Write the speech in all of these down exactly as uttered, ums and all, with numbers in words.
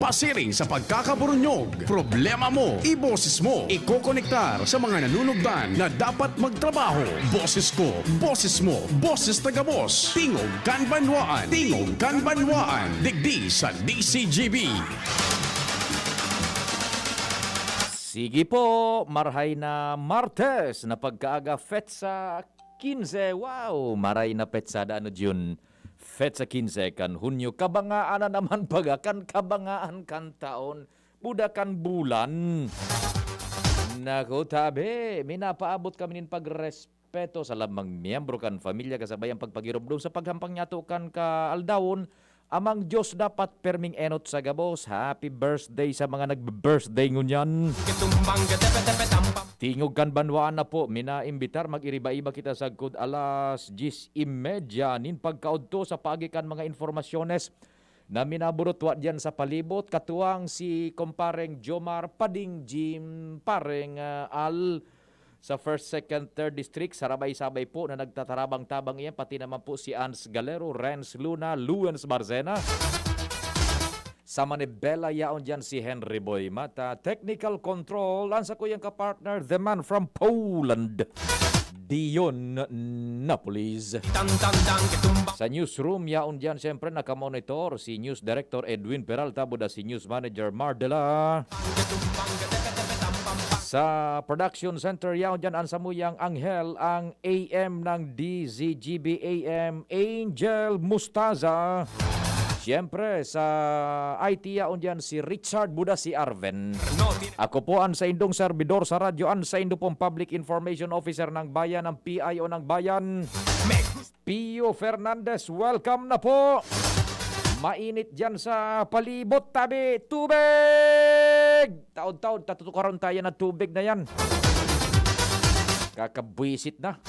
Asiring sa pagkakaburunyog, problema mo, iboses mo, ikokonektar sa mga nanunugdan na dapat magtrabaho. Boses ko, boses mo, boses taga-boss. Tingog kan Banwaan, Tingog kan Banwaan, digdi sa D C G B. Sige po, marhay na Martes na pagkaaga, petsa quince. Wow, maray na petsa da ano, June. Petsa quince kan Hunyo, kabangaan na naman baga kan kabangaan kan taon, buda kan bulan. Naku, tabi, minapaabot kami nin pagrespeto sa labang miyembro kan pamilya kasabay an pagpagiromdom sa paghampang niyato kan kaaldawon. Amang Diyos dapat perming enot sa gabos. Happy birthday sa mga nag-birthday ngunyan. Tingog kan Banwaan na po, minaimbitar mag-iriba-iba kita sagkod alas diyes y media nin pagkaudto sa paagi kan mga informasyones na minaburutwa diyan sa palibot. Katuwang si Kompareng Jomar Pading Jim, Pareng, ah, Al, sa first, second, third district, sarabay-sabay po na nagtatarabang-tabang iyan, pati naman po si Ans Galero, Renz Luna, Luens Barcena. Sa Manibela, yaon diyan si Henry Boy Mata. Technical control, ang sakuyang kapartner, the man from Poland, Dion Napolis. Sa newsroom, yaon diyan, siyempre, nakamonitor si News Director Edwin Peralta, buda si News Manager Mardela. Sa production center, yaon diyan an samuyang anghel, ang A M ng D Z G B A M, Angel Mustaza. Siyempre, sa I T, yaon diyan si Richard, buda si Arven. Ako po ang saindong servidor sa radyo, ang saindo pong public information officer ng bayan, ang P I O ng bayan. Pio Fernandez, welcome na po. Mainit diyan sa palibot, tabi. Tubig! Taod-taod, tatutukaron tayo na tubig na yan. Kakabwisit na.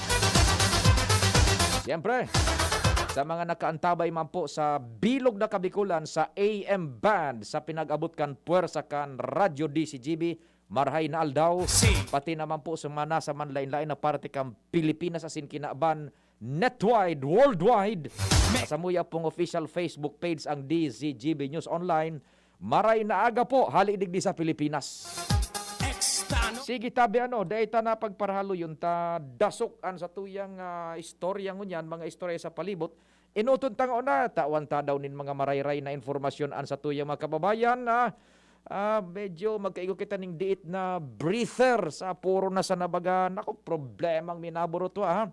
Siyempre, sa mga nakaantabay man po sa bilog na Kabikulan sa A M band sa pinag-abot kan puwersa kan Radyo D C G B, marhay na aldaw, pati naman po sa mga nasa manlain-lain na parte kan Pilipinas asin kinaban, netwide, worldwide. Samuya pong official Facebook page ang D Z G B News Online. Maray na aga po, hali digdi sa Pilipinas. Sige, tabi ano, dai ta na pagparahaloyon ta dasok an satuyang, ah, istorya ngunyan, mga istorya sa palibot. Enoton ta ngona, tawan ta daw nin mga marayray na impormasyon an satuyang mga kababayan, ah, ah, medyo magkaigo kita ning diit na breather sa puro na sa nabaga. Naku, problemang minaburutwa, ha?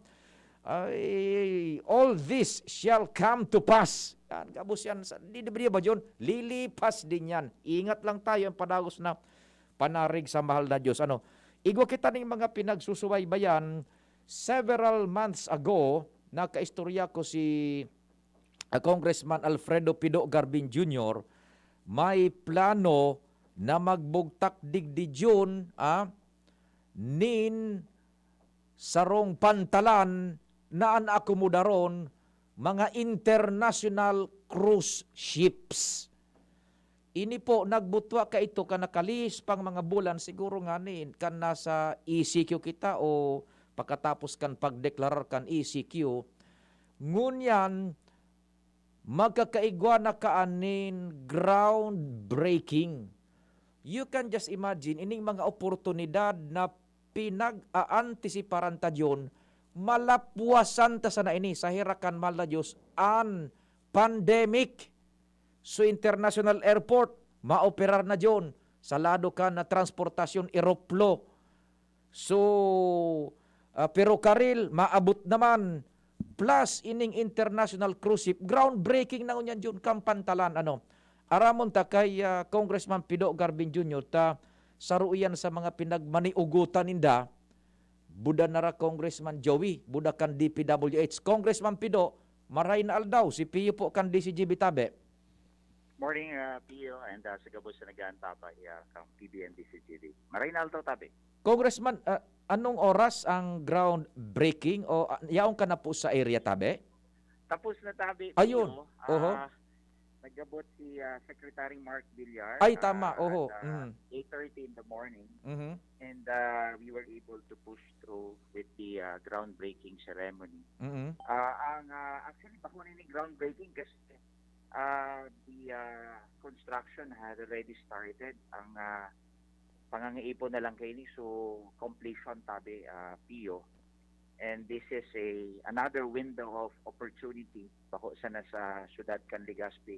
Ay, all this shall come to pass. Yan, gabos yan. Sa, di, di, di ba, John? Lilipas din yan. Ingat lang tayo, ang padagos na panarig sa mahal na Diyos. Ano, igwa kita ning mga pinagsusubaybayan. Several months ago, nakaistorya ko si, ah, Congressman Alfredo Pido Garbin Junior, may plano na magbugtak digdi June, ah, nin sarong pantalan na an akomodaron mga international cruise ships. Ini po, nagbutwa kaito kan nakalihis pang mga bulan, siguro ngani kan nasa E C Q kita o pakatapos kan pagdeklarar kan E C Q. Ngunyan, magkakaigwa na kaanin groundbreaking. You can just imagine, ining mga oportunidad na pinag-aantisiparan ta diyon, malapwasan ta sana ini sa herakan, mahal na Diyos, an pandemic. So, international airport, maoperar na diyon. Sa lado kan na transportasyon, eroplo. So, ah, perokaril, maabot naman. Plus, ining international cruise ship, groundbreaking na ngunyan diyon, kan pantalan, ano. Aramon ta kay, ah, Congressman Pido Garbin Junior, ta saro iyan sa mga pinagmaniugutan ninda. Buda na ra Congressman Joey, buda kan D P W H. Congressman Pido, maray na aldaw, si Pio po kan D C G B tabi. Morning, ah, Pio, and, ah, sa gabos na nag-aantaba, iya, kang P B M D C G D. Maray na aldaw, tabi. Congressman, ah, anong oras ang groundbreaking o, ah, yaon ka na po sa area, tabi? Tapos na, tabi, Ayun. Pio. Oho. Ah, nagabot si, ah, Secretary Mark Villar, Ay, tama. ah, Oho. at, ah, Mm. eight thirty in the morning. Mhm. And, ah, we were able to push through with the, ah, groundbreaking ceremony. Mm. Ah, ang, ah, actually, bako na ni groundbreaking kasi, Ah, the, ah, construction had already started. Ang, ah, pangangaipo na lang kaini, so completion tabi, ah, Pio. And this is a another window of opportunity, bako sana sa siyudad kan Legazpi,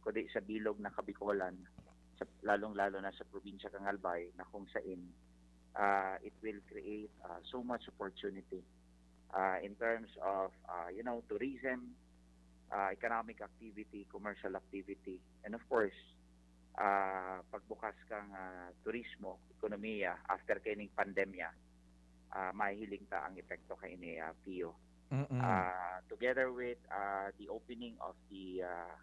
kundi sa bilog na Kabicolan, sa, lalong-lalo na sa probinsya kan Albay, na kung sain, ah, it will create, ah, so much opportunity, ah, in terms of, ah, you know, tourism, ah, economic activity, commercial activity, and of course, ah, pagbukas kang, ah, turismo, ekonomiya after kaining pandemya, ah, mahihiling ta ang epekto kaini, ah, Pio. Mm-mm. Ah, together with, ah, the opening of the, ah,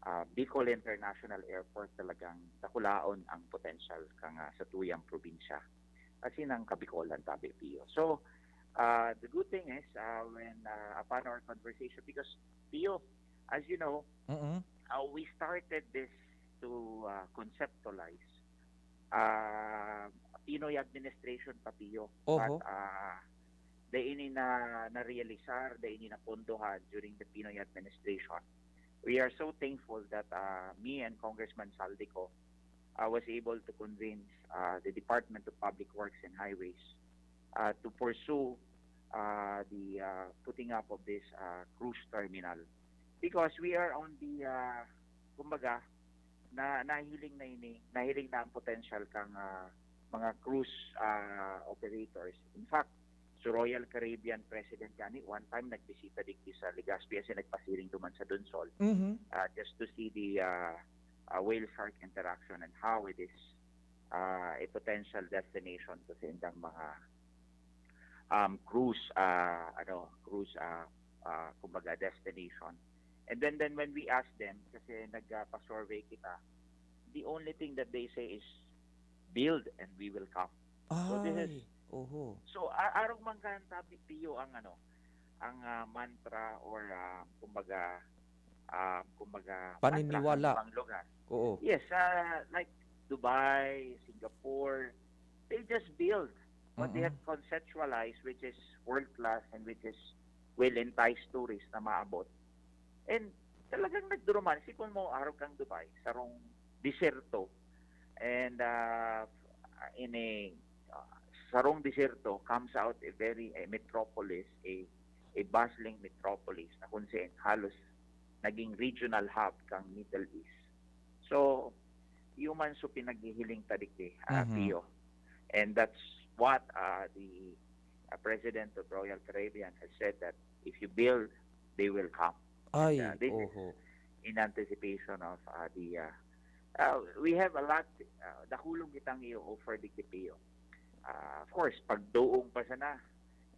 ah, Bicol International Airport, talagang dakulaon ang potential kan, ah, satuyang probinsya. As in, ang Kabicolan, tabi, Pio. So, ah, the good thing is, ah, when, ah, upon our conversation, because, Pio, as you know, Mm-mm. ah, we started this to, ah, conceptualize, ah, Pinoy administration pa, Pio. Oho. But, ah, dai ini na, narealisar, dai ini napondohan during the Pinoy administration. We are so thankful that, ah, me and Congressman Zaldy Co, ah, was able to convince, ah, the Department of Public Works and Highways, ah, to pursue, ah, the, ah, putting up of this, ah, cruise terminal. Because we are on the, ah, kumbaga, na, nahiling na ini, nahiling na ang potential kang, ah, mga cruise, ah, operators. In fact, so Royal Caribbean President gani, one time nagbisita digdi sa Legazpi, as in nagpasiring duman sa Donsol, Mhm. ah, just to see the, ah, ah, whale shark interaction and how it is, ah, a potential destination to sa indang mga, um, cruise, ah, ano, cruise, ah, ah, kumbaga, destination. And then, then when we ask them, kasi nagpa-survey kita, the only thing that they say is, "Build and we will come." So, this is Ay, oho. So, a- arog man kan tabi, Pio, ang ano, ang, ah, mantra or, ah, kumbaga, ah, kumbaga, mantra Paniniwala. ng ibang lugar. Oo. Yes, ah, like Dubai, Singapore, they just build what they Mm-mm. have conceptualized, which is world class and which is will entice tourists na maabot. And talagang nagduruman, isipon mo, arog kang Dubai, sarong disyerto. And, ah, in a, ah, sarong disyerto comes out a very, a metropolis, a, a bustling metropolis na kung saan halos naging regional hub kang Middle East. So, human so pinaghihiling ta digdi, ah, Mhm. Pio. And that's what, ah, the, ah, President of Royal Caribbean has said, that if you build, they will come. Ay, Uh, this is oho. In anticipation of, uh, the, uh, uh, we have a lot, uh, dakulong kitang i-offer digdi, Pio. Uh, of course, pagduong pa sana,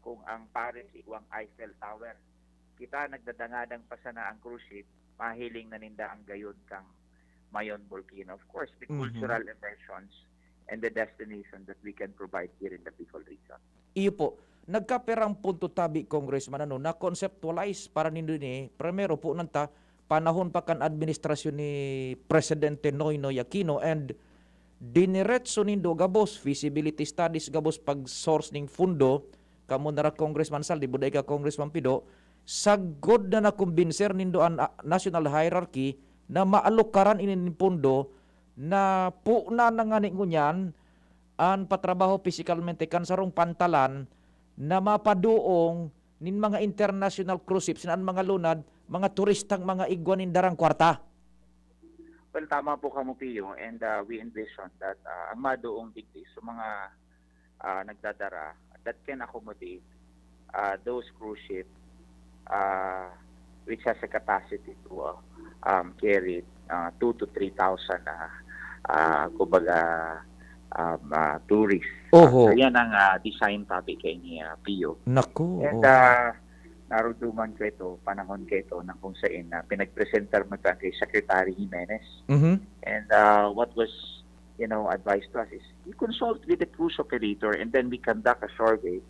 kung ang Paris igwang Eiffel Tower, kita nagdadangadang pa sana ang cruise ship, mahiling na ninda ang gayon kang Mayon Volcano. Of course, the Mhm. cultural immersions and the destination that we can provide here in the Bicol region. Iyo po. Nagkaperang punto tabi, Congressman, ano, na-conceptualize para nindo ini. Primero po nanta, panahon pa kan administrasyon ni Presidente Noynoy Aquino, and diniretso nindo gabos, feasibility studies gabos, pag-source ning fundo, kamo nara Congressman Saldi, buday ka Congressman Pido, sagod na nakumbinser nindo an, ah, national hierarchy na maalukaran ini nin pundo, na puna na ngani ngunyan an patrabaho pisikalmente kan sarong pantalan na mapaduong nin mga international cruise ships na an mga lunad, mga turistang mga igwa nin darang kwarta. Well, tama po kamo, Pio, and, uh, we envision that, uh, ang maduong digdi sa mga, uh, nagdadara that can accommodate, uh, those cruise ship, uh, which has a capacity to, uh, um, carry, uh, two to three thousand, uh, uh, kumbaga, um, uh, tourists. Oho. So, yan ang, uh, design topic kaini, uh, Pio. Naku, And, oho. uh, naruduman ko ito, panahon ko ito, na kung saan na pinagpresentar mo ito kay Secretary Jimenez. Mhm. And, uh, what was, you know, advised to us is you consult with the cruise operator and then we conduct a survey,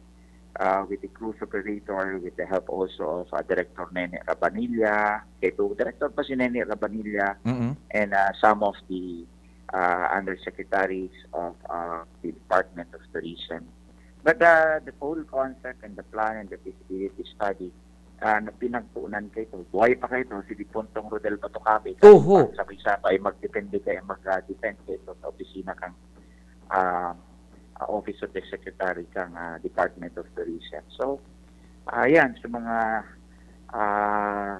uh, with the cruise operator, with the help also of, uh, Director Nene Rabanilla. Kaya ito, Director pa si Nene Rabanilla Mm-mm. and, uh, some of the, uh, undersecretaries of, uh, the Department of Tourism. But, uh, the whole concept and the plan and the feasibility study ah, na pinagpunan kaito. Buhay pa kaito, si Dipuntong Rodel Batucabe. Oho. Sabay-sabay, magdepende kayo, mag-defend kaito sa opisina kang ah, ah, Office of the Secretary kang ah, Department of Tourism. So, ayan, sa mga, ah,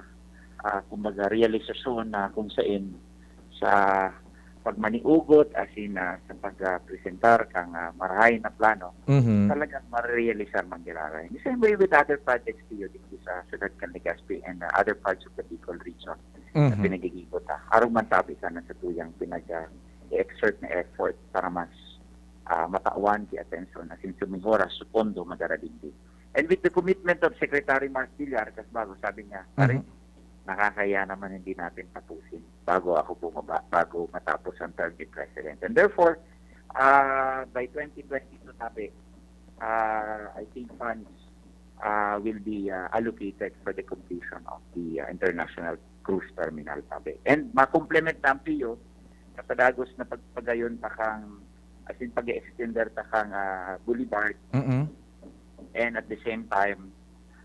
ah, kumbaga, realisasyon na kung saan sa pagmaniugot, as in, ah, sa pag-presentar kang ah, marahay na plano, Mhm. talagang marerealisar man giraray. The same way with other projects, Pio, dito sa Siyudad kan Legazpi and ah, other parts of the Bicol region na Mhm. pinag-iigot, ah. Arog man tabi sana sa tuyang pinag-, ah, i-exert na effort para mas ah, matawan ki atensyon, as in, sumihora sa pondo madara digdi. And with the commitment of Secretary Mark Villar, kas bago sabi niya, "Pare, Mhm. nakakaya naman hindi natin tapusin bago ako bumaba, bago matapos ang term ni President." And therefore, ah, by twenty twenty-two, sabi, ah, I think funds ah, will be ah, allocated for the completion of the ah, international cruise terminal, sabi. And makomplement na ang P O sa padagos na pagpagayon ta kang, as in, pag-extender ta kang ah, boulevard, Mhm. and at the same time,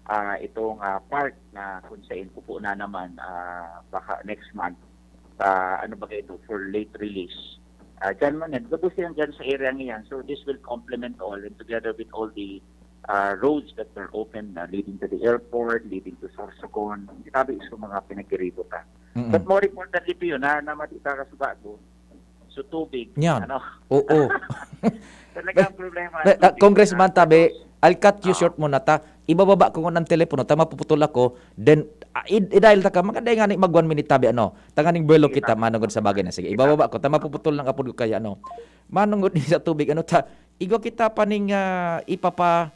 ah, itong ah, park na kung saan pupunan naman, ah, baka next month, sa ano ba ito, for late release. Ah, dyan man yan. Gabos yan dyan sa area niyan. So this will complement all, and together with all the ah, roads that were open, ah, leading to the airport, leading to Sorsogon, sinabi sa mga pinagkiribo ta. Mhm. But more importantly, Pio, na, na matita ka sa bago, so tubig, Yan. ano, Oo. talaga ang problema. Na- na- Tubig, Congressman, ah, tabi, tapos, I'll cut you Ah. short muna ta. Ibababa ko ngon ang telepono ta, mapuputol ako. Then, ah, i- i-dial ta ka, maganda nga ni magwan minute tabi, ano. Tanganing berlo Sige, kita, tabi. manungod sa bagay na. Sige, Sige, ibababa ko ta, mapuputol lang apod ko kaya, ano. Manungod ni sa tubig, ano ta, igwa kita pa ning ah, ipapa,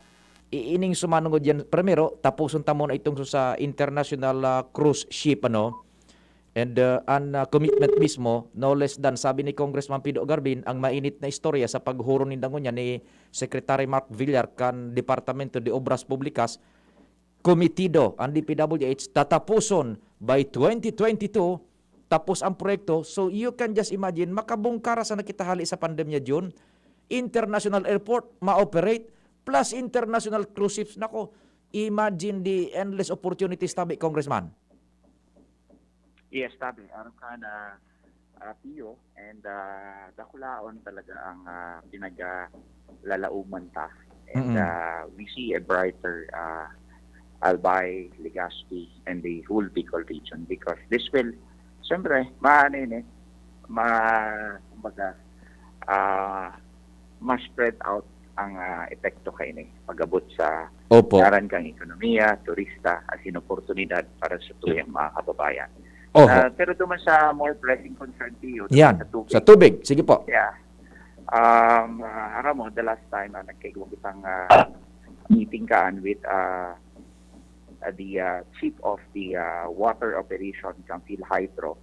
i- ining sumanungod yan. Primero, tapuson ta muna itong sa international ah, cruise ship, ano. And uh, an uh, commitment mismo, no less than, sabi ni Congressman Pido Garbin, ang mainit na istorya sa paghuron ninda ngunyan ni Secretary Mark Villar kan Departamento de Obras Publicas, komitido ang D P W H, tatapuson by twenty twenty-two, tapos ang proyekto. So you can just imagine, makabungkara sa nakitahali sa pandemya, June, international airport, ma-operate, plus international cruise ships. Nako, imagine the endless opportunities, tabi, Congressman. Yes, tabi. Aram ka na, ah, Pio, and ah, dakulaon talaga ang ah, pinaglalauman ta. And Mm-mm. ah, we see a brighter ah, Albay, Legazpi, and the whole Bicol region because this will, siyempre, maano yun eh, ma, kumbaga, ah, mas spread out ang ah, epekto kaini pag-abot sa Opo. ngaran kang ekonomiya, turista, as in oportunidad para sa tuyang mga kababayan. Oho. Ah, pero duman sa more pressing concern, Pio, Yan. sa tubig. Sa tubig. Sige po. Yeah. Um, uh, aram mo, the last time, uh, nagkaigwa kitang uh, meeting kaan with uh, uh, the uh, chief of the uh, water operation kang PhilHydro,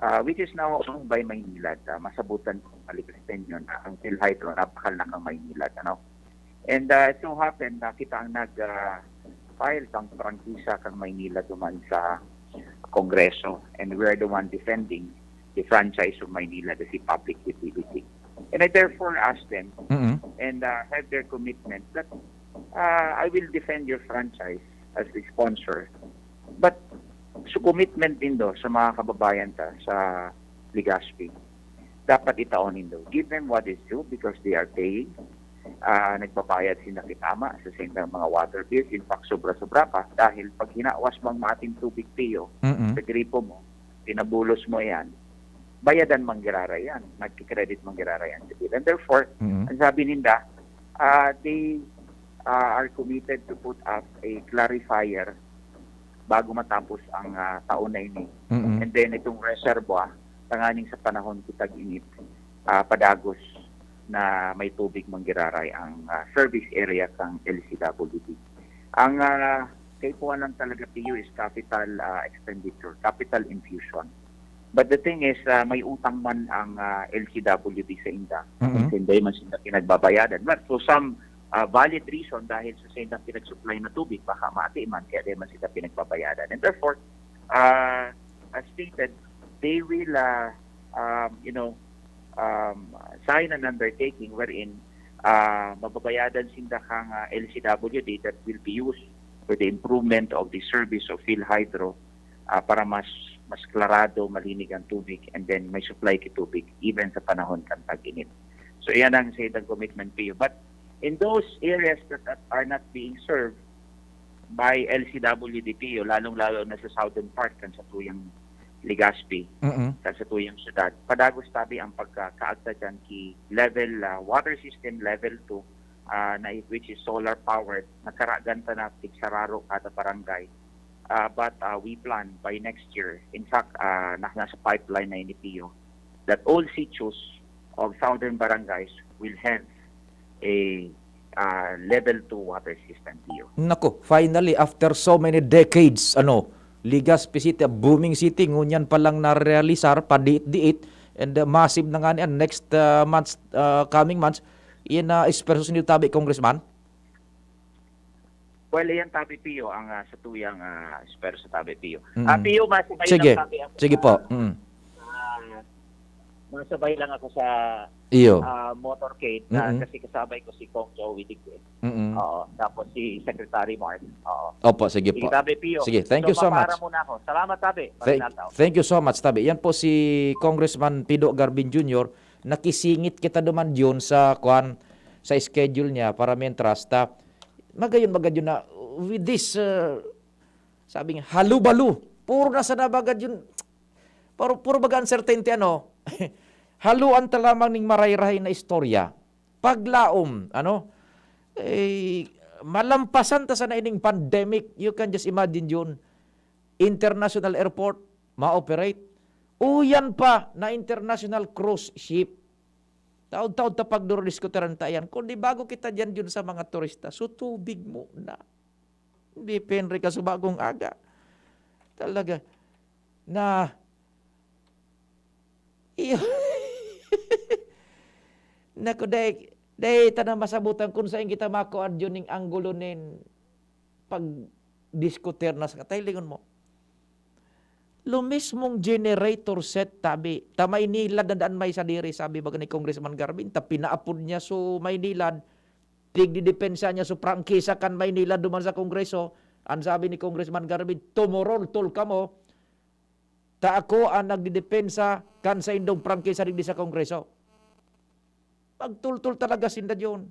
uh, which is now owned by Maynilad. Uh, masabutan ko, Alicasteño, na ang PhilHydro, napakal na kang Maynilad. Ano? And uh, it so happened na kita ang nag uh, file kang prangkisa kang Maynila duman sa Kongreso. And we are the one defending the franchise of Maynila, the public utility. And I therefore asked them Mm-mm. and uh, have their commitment that uh, I will defend your franchise as the sponsor. But so commitment din do sa mga kababayan ta sa Legazpi. Dapat itaon nindo. Give them what is due because they are paying. Ah, nagbabayad sila kitama sa sila mga water bills. In fact, sobra-sobra pa. Dahil pag hinawas mo ang mating tubig, Pio, Mm-mm. sa gripo mo, pinabulos mo yan, bayadan manggirara yan. Nagkikredit manggirara yan sa bill. And therefore, Mm-mm. ang sabi ninda, ah, they ah, are committed to put up a clarifier bago matapos ang ah, taon na ini. Mm-mm. And then itong reservoir, tanganing sa panahon kitag init, ah, padagos na may tubig manggiraray ang ah, service area kang L C W D. Ang ah, kaipuhan lang talaga, Pio, is capital ah, expenditure, capital infusion. But the thing is, ah, may utang man ang ah, L C W D sa inda. Mhm. Kasi hindi man sila pinagbabayadan. But for some ah, valid reason, dahil sa sila pinag-supply na tubig, baka mati man, kaya di man sila pinagbabayadan. And therefore, ah, as stated, they will, ah, um, you know, um, sign an undertaking wherein ah, mababayadan sinda kang ah, L C W D that will be used for the improvement of the service of PhilHydro, ah, para mas mas klarado, malinig ang tubig, and then may supply ki tubig even sa panahon kan tag-init. So, iyan ang sa itang commitment, Pio. But in those areas that, that are not being served by L C W D, Pio, lalong-lalo na sa southern part kan satuyang Legazpi, Mm-mm. kan satuyang syudad, padagos tabi ang pagkakaagta dyan ki level, ah, water system level two, ah, na which is solar powered, nakaragan ta na tigsararo kada barangay. Ah, but, ah, we plan by next year, in fact, ah, na, nasa pipeline na ini, Pio, that all sitios of southern barangays will have a, ah, level two water system, Pio. Nako, finally, after so many decades, ano, Legazpi City, a booming city, ngunyan pa lang narealisar, padiit-diit, and uh, massive na nga niyan next uh, months, uh, coming months, in uh, Espiritu Santo tabi, Congressman? Well, iyan tabi, Pio, ang ah, sa tuyang ah, Espiritu Santo tabi, Pio. Mm. Ah, Pio, masabay Sige. lang tabi ako Sige sa, po. Mm. ah, masabay lang ako sa Iyo. ah, motorcade na Mm-mm. kasi kasabay ko si Cong Joey Digwin. Mm-mm. Oo. Tapos si Secretary Mark. Oo. Opo, sige Sige, po. tabi, Pio. Sige, thank you so much. Muna ako. Salamat, tabi. Thank, Magandang thank you so much, tabi. Yan po si Congressman Pido Garbin Junior. Nakisingit kita duman yun sa, kwan, sa schedule niya para mientras ta. Magayon, magayon na with this, uh, sabi nga, halubalu. Puro na sana bagad yun. Puro, puro baga uncertainty, ano? Haluan ta lamang ning marayrahay na istorya. Paglaom, ano? Eh, malampasan ta sana ining pandemic. You can just imagine yun. International airport, ma-operate. Uyan pa na international cruise ship. Taod-taod ta pagdurudiskuteran ta yan. Kundi bago kita dyan yun sa mga turista, so tubig muna. Hindi penre ka sa bagong aga. Talaga. Na, iyo. Naku, day, day, ta na masabutan kung saan kita makuha yun ning anggulo nin pagdiskuter na sa katay. Lingon mo. Lo mismong generator set, tabi. Ta Maynilad na daan may sadiri, sabi baga ni Congressman Garbin. Ta pinaapod niya so Maynilad. Tigdidepensa niya so prangkisa kan Maynilad duman sa Kongreso. An sabi ni Congressman Garbin, tumurultol kamo. Ta ako an nagdidepensa kan saindong prangkisa digdi sa Kongreso. Magtultol talaga sinda diyon.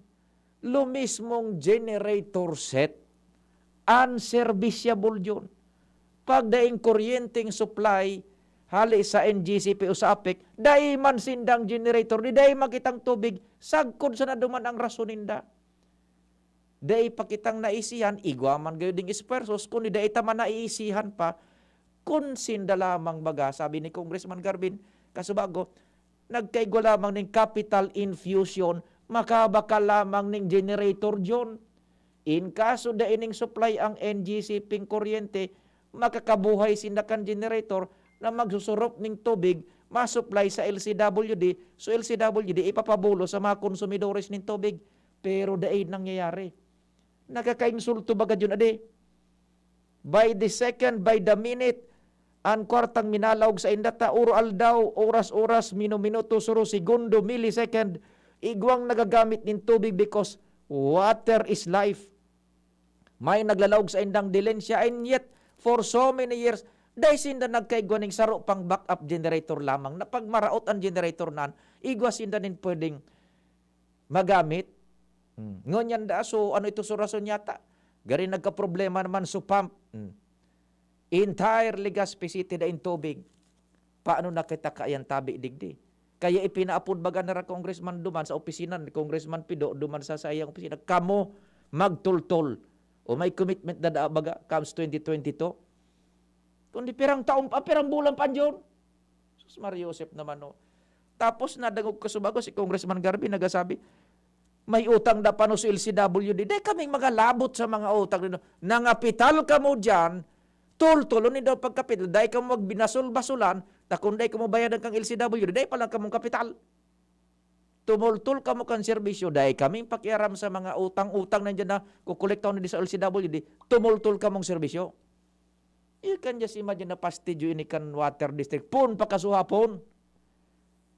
Lo mismong generator set, unserviceable diyon. Pag daing kuryenteng supply, hali sa N G C P o sa APEC, dai man sindang generator, di dai makitang tubig, sagkod sana duman ang rason ninda. Dai pa kitang naisihan, igwa man gayo ding esfuerzos, kundi dai ta man naiisihan pa, kun sinda lamang baga, sabi ni Congressman Garbin, kasubago, nagkaigwa lamang ning capital infusion, makabakal lamang ning generator diyon. In kaso dai ning supply ang N G C P ning kuryente, makakabuhay sinda kan generator na magsusurop ning tubig, masupply sa L C W D, so L C W D ipapabulos sa mga konsumidores nin tubig. Pero dai nangyayari. Nakakainsulto baga yun, adi? By the second, by the minute, an kwartang minalaog sainda ta, oro-aldaw, oras-oras, minu-minuto, suro-segundo, millisecond, igwang nagagamit nin tubig because water is life. May naglalaog saindang dilensya, and yet, for so many years, dai sinda nagkaigwa ning saro pang backup generator lamang, na pag maraot an generator nan, igwa sinda nin pwedeng magamit. Hmm. Ngunyan da, so ano ito so rason yata? Gari nagkaproblema naman so pump. Hmm. Entire Legazpi City daing tubig. Paano na kita kaiyan tabi digdi? Kaya ipinaapod baga nira Congressman duman sa opisina ni Congressman Pido, duman sa saiyang opisina, kamo magtultol. O may commitment na daa baga comes twenty twenty-two? Kundi pirang taon pa, pirang bulan pa yun. Sus, Maria Joseph naman, no? Tapos nadangog ko subago si Congressman Garvin nagasabi, may utang da pa no sa L C W D. Dai kaming magalabot sa mga utang nino. Nangapital kamo diyan, tultulon nindo pagkapital. Dai kamo magbinasol-basolan, ta kun dai kamo bayadan kang L C W D, dai pa lang kamong kapital. Tumultol kamo kan serbisyo, dai kaming pakiaram sa mga utang-utang nandiyan na kukolektahon di sa L C W D. Tumultol kamong serbisyo. You can just imagine na pastidyo ini kan water district. Pon pakasuhapon.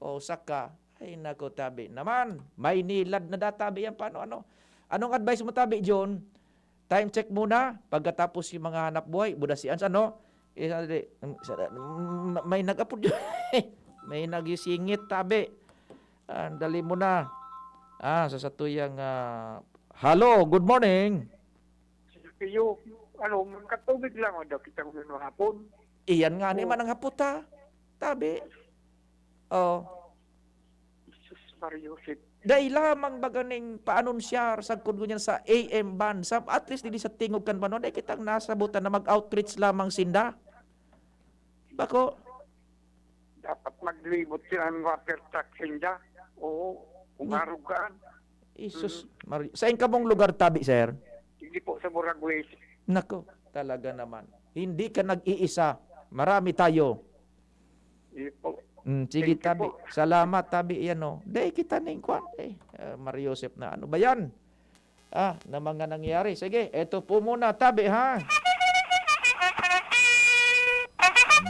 O saka, ay nako, tabi naman. May nilad na databi yan. Paano, ano? Anong advice mo, tabi, John? Time check muna, pagkatapos yung mga hanap buhay, budasian sa ano? Eh, sa di, sa, mm, may nag-apod yun. May nagisingit, tabi. Ah, dali mo na. Ah, sa satuyang, ah, hello, good morning. Iyo, ano, magkatubig lang, o, daw kitang hapon. Iyan nga ni Oo. Manang hapot, ha? Tabi. Oh. Jesus Maria Joseph. Dai lamang baga ning paanunsyar sagkod ngunyan sa A M band. Sa, at least, dili sa tingog kan banwa, dai kitang nasabutan na mag-outreach lamang sinda. Bako. Dapat maglibot sila ng water truck sinda. Oo, kung Mm. arugaan. Jesus Mm. Maria. Saan ka mong lugar, tabi, sir? Hindi po sa Muragwes. Nako, talaga naman. Hindi ka nag-iisa. Marami tayo. Hindi po. Mm, sige, Thank you tabi. po. Salamat, tabi. Yan, oh. Day, kita na yung kwan, eh. Ah, Mario Joseph na ano ba yan? Ah, na mga nangyayari. Sige, eto po muna, tabi, ha?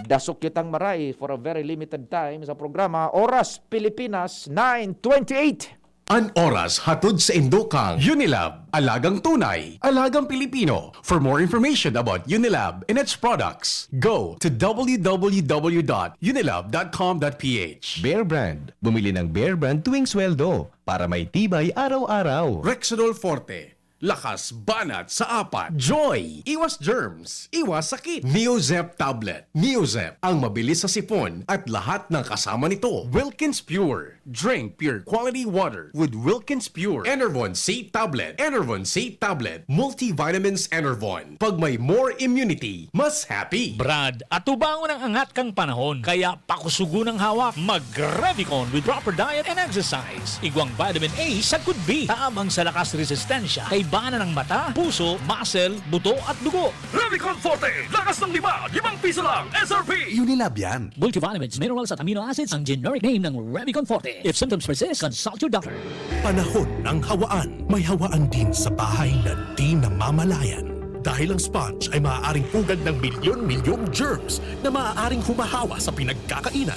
Dasok kitang maray for a very limited time sa programa Oras Pilipinas, nine twenty-eight. An oras hatod sa indo kan Unilab, alagang tunay, alagang Pilipino. For more information about Unilab and its products, go to w w w dot unilab dot com dot p h. Bear Brand. Bumili ng Bear Brand tuwing sweldo para may tibay araw-araw. Rexidol Forte. Lakas banat sa apat. Joy. Iwas germs. Iwas sakit. Neozep Tablet. Neozep. Ang mabilis sa sipon at lahat ng kasama nito. Wilkins Pure. Drink pure quality water with Wilkins Pure. Enervon C Tablet. Enervon C Tablet. Multivitamins Enervon. Pag may more immunity, mas happy. Brad, atubangon ang angat kan panahon, kaya pakusugon ang hawak. Mag-Revicon with proper diet and exercise. Igwang vitamin A sagkod B. Tabang sa lakas resistensya, kaibanan ng mata, puso, muscle, buto at dugo. Revicon Forte, lakas ng lima, limang piso lang, S R P. Unilab yan. Multivitamins, minerals at amino acids ang generic name ng Revicon Forte. If symptoms persist, consult your doctor. Panahon ng hawaan. May hawaan din sa bahay na di namamalayan. Dahil ang sponge ay maaaring pugad ng milyon-milyong germs na maaaring humahawa sa pinagkakainan.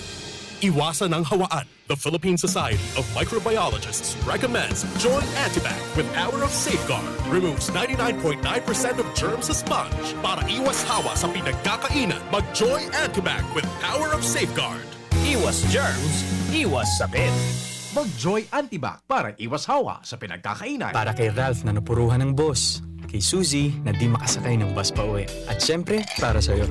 Iwasan ang hawaan. The Philippine Society of Microbiologists recommends Joy Antibac with Power of Safeguard. Removes ninety-nine point nine percent of germs sa sponge. Para iwas hawa sa pinagkakainan, mag-Joy Antibac with Power of Safeguard. Iwas germs, iwas sakit. Mag-Joy Antibac para iwas hawa sa pinagkakainan. Para kay Ralph na napuruhan ng boss. Kay Suzy na di makasakay ng bus pa uwi. At syempre, para sa'yo.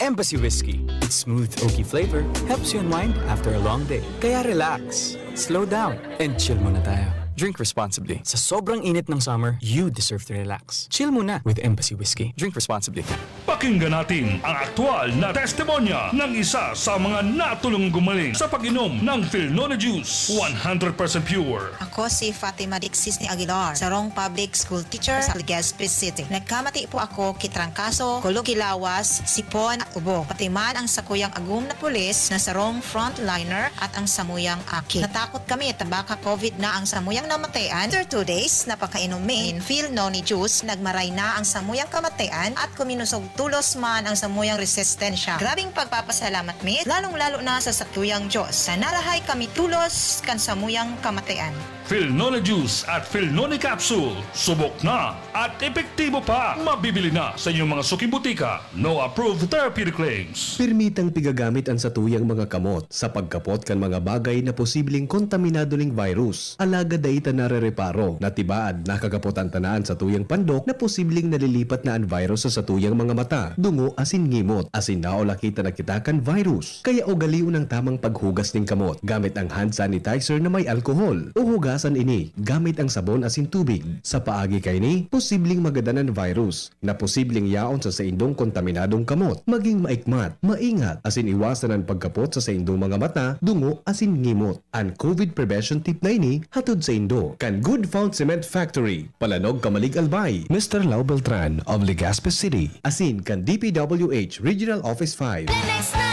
Embassy Whiskey. Its smooth, oaky flavor helps you unwind after a long day. Kaya relax, slow down, and chill muna tayo. Drink responsibly. Sa sobrang init ng summer, you deserve to relax. Chill muna with Embassy Whiskey. Drink responsibly. Pakinggan natin ang aktual na testimonya ng isa sa mga natulong gumaling sa pag-inom ng Filnone Juice. One hundred percent pure. Ako si Fatima Dixis ni Aguilar, sarong public school teacher sa Legazpi City. Nagkamati po ako ki trangkaso, kulog ki lawas, sipon, ubo, pati man ang sakuyang agom na pulis na sarong frontliner at ang samuyang aki. Natakot kami ta baka covid na ang samuyang namatayan. After two days na pagkainom mi nin Filnone juice, nagmaray na ang samuyang kamatayan at kuminusog tulos man ang samuyang resistensya. Grabing pagpapasalamat mi, lalong-lalo na sa satuyang Diyos, na narahay kami tulos kan samuyang kamatayan. Filnone Juice at Filnone Capsule, subok na at epektibo pa. Mabibili na sa inyong mga suking butika. No approved therapeutic claims. Pirmitang pigagamit an satuyang mga kamot sa pagkapot kan mga bagay na posibleng kontaminado ning virus. Alagad dai ta narereparo na tibaad nakakapot an tanaan satuyang pandok na posibleng nalilipat na an virus sa satuyang mga mata, dungo asin ngimot, asin naulaki ta na kita kan virus. Kaya ugalion ang tamang paghugas ning kamot gamit ang hand sanitizer na may alkohol, o hugasan ini gamit ang sabon asin tubig. Sa paagi kaini, posibleng magadan an virus na posibleng yaon sa saindong kontaminadong kamot. Maging maikmat, maingat, asin iwasan an pagkapot sa saindong mga mata, dungo, asin ngimot. An covid prevention tip na ini hatod saindo kan Good Found Cement Factory, Palanog, Camalig, Albay. Mister Lau Beltran of Legazpi City. Asin kan D P W H Regional Office five. Lemex na!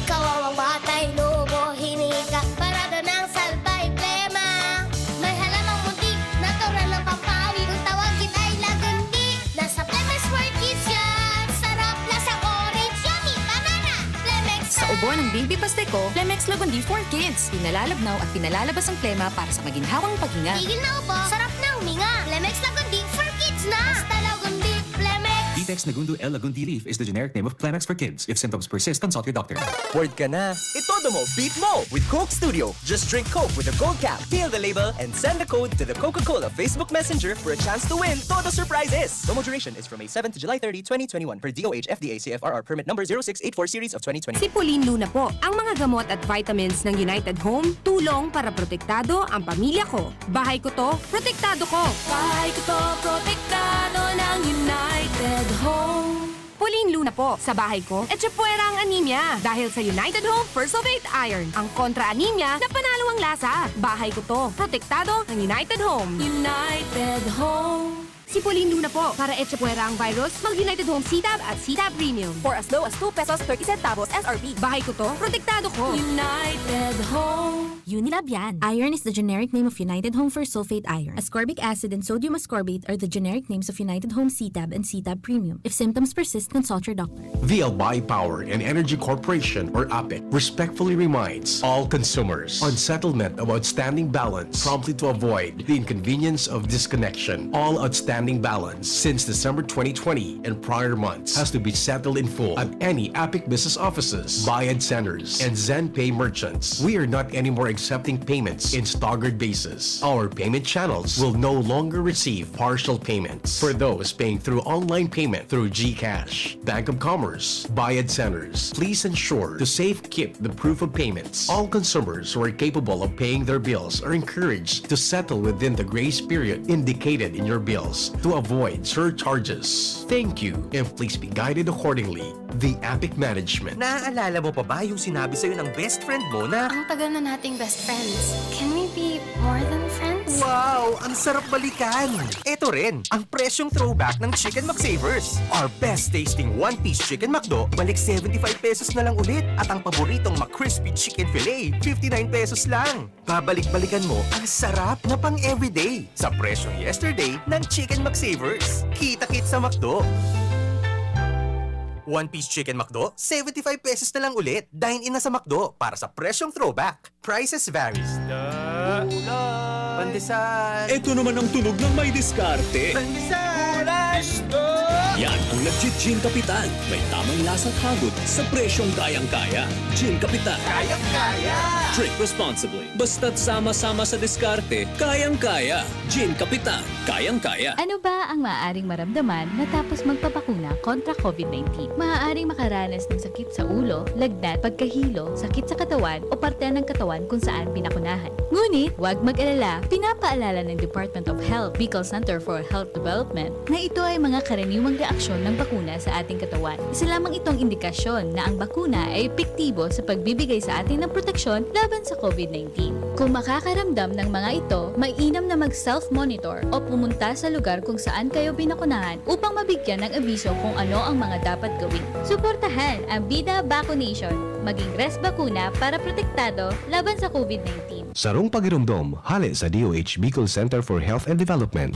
Kawawang batay, lobo, hinika, parada ng salbay, plema. May halamang muntik, natural ng pampawid. Kung tawagin ay lagundi, nasa Lemex for Kids yan. Sarap, lasang orange, yummy, banana. Lemex Sa na! ubo ng baby paste ko, Lemex Lagundi for Kids. Pinalalabnaw at pinalalabas ang plema para sa maginhawang paghinga. Tigil na ubo, sarap na huminga. Lemex Lagundi for Kids na! Basta Lagundi Negundu L. Lagundi leaf is the generic name of Kleenex for kids. If symptoms persist, consult your doctor. Bored ka na? Itodo mo, beat mo with Coke Studio. Just drink Coke with a gold cap, peel the label, and send the code to the Coca-Cola Facebook Messenger for a chance to win Todo Surprises. Promo duration is from May seven to July thirty, twenty twenty-one, per D O H F D A C F R R permit number zero six eight four series of twenty twenty. Si Pauline Luna po. Ang mga gamot at vitamins ng United Home, tulong para protektado ang pamilya ko. Bahay ko to, protektado ko. Bahay ko to, protektado ng United Home. Pauline Luna po, sa bahay ko, etchepuera ang anemia. Dahil sa United Home First of Eight Iron, ang kontra-anemia na panalo ang lasa. Bahay ko to, protektado ng United Home. United Home. Si Pauline Luna po, para etchepuera ang virus, mag United Home C-Tab at C-Tab Premium. For as low as two pesos thirty centavos S R P. Bahay ko to, protektado ko. United Home. Unilab yan. Iron is the generic name of United Home First Sulfate Iron. Ascorbic acid and sodium ascorbate are the generic names of United Home C-Tab and C-Tab Premium. If symptoms persist, consult your doctor. The Albay Power and Energy Corporation or APEC respectfully reminds all consumers on settlement of outstanding balance promptly to avoid the inconvenience of disconnection. All outstanding balance since December twenty twenty and prior months has to be settled in full at any APEC business offices, Bayad Centers, and ZenPay merchants. We are not anymore accepting payments in staggered basis. Our payment channels will no longer receive partial payments. For those paying through online payment through GCash, Bank of Commerce, Bayad Centers, please ensure to safekeep the proof of payments. All consumers who are capable of paying their bills are encouraged to settle within the grace period indicated in your bills to avoid surcharges. Thank you, and please be guided accordingly. The APEC Management. Naaalala mo pa ba yung sinabi sa'yo ng best friend mo na, Ang tagal na nating best friends. Can we be more than friends? Wow! Ang sarap balikan! Eto rin, ang presyong throwback ng Chicken McSavers. Our best tasting one-piece Chicken McDo, balik seventy-five pesos na lang ulit. At ang paboritong McCrispy Chicken Fillet, fifty-nine pesos lang. Babalik-balikan mo ang sarap na pang everyday sa presyong yesterday ng Chicken McSavers. Kita-kit sa McDo. One-piece Chicken McDo, seventy-five pesos na lang ulit. Dine-in na sa McDo para sa presyong throwback. Prices vary. Pandesal. Ito naman ang tunog ng may diskarte. Pandesal. Yan ang nagji-Gin Kapitan. May tamang lasa't hagod sa presyong kayang-kaya. Gin Kapitan. Kayang-kaya. Drink responsibly. Basta't sama-sama sa diskarte, kayang-kaya. Gin Kapitan. Kayang-kaya. Ano ba ang maaaring maramdaman matapos magpabakuna kontra COVID nineteen? Maaaring makaranas ng sakit sa ulo, lagnat, pagkahilo, sakit sa katawan o parte ng katawan kung saan binakunahan. Ngunit, huwag mag-alala, pinapaalala ng Department of Health, Bicol Center for Health Development, na ito ay mga karaniwang reaksyon ng bakuna sa ating katawan. Isa lamang itong indikasyon na ang bakuna ay epektibo sa pagbibigay sa atin ng proteksyon laban sa COVID nineteen. Kung makakaramdam ng mga ito, mainam na mag-self-monitor o pumunta sa lugar kung saan kayo binakunahan upang mabigyan ng abiso kung ano ang mga dapat gawin. Suportahan ang Bida Vaccination. Maging Res Bakuna para protektado laban sa COVID nineteen. Sarong pagiromdom, hale sa D O H Bicol Center for Health and Development.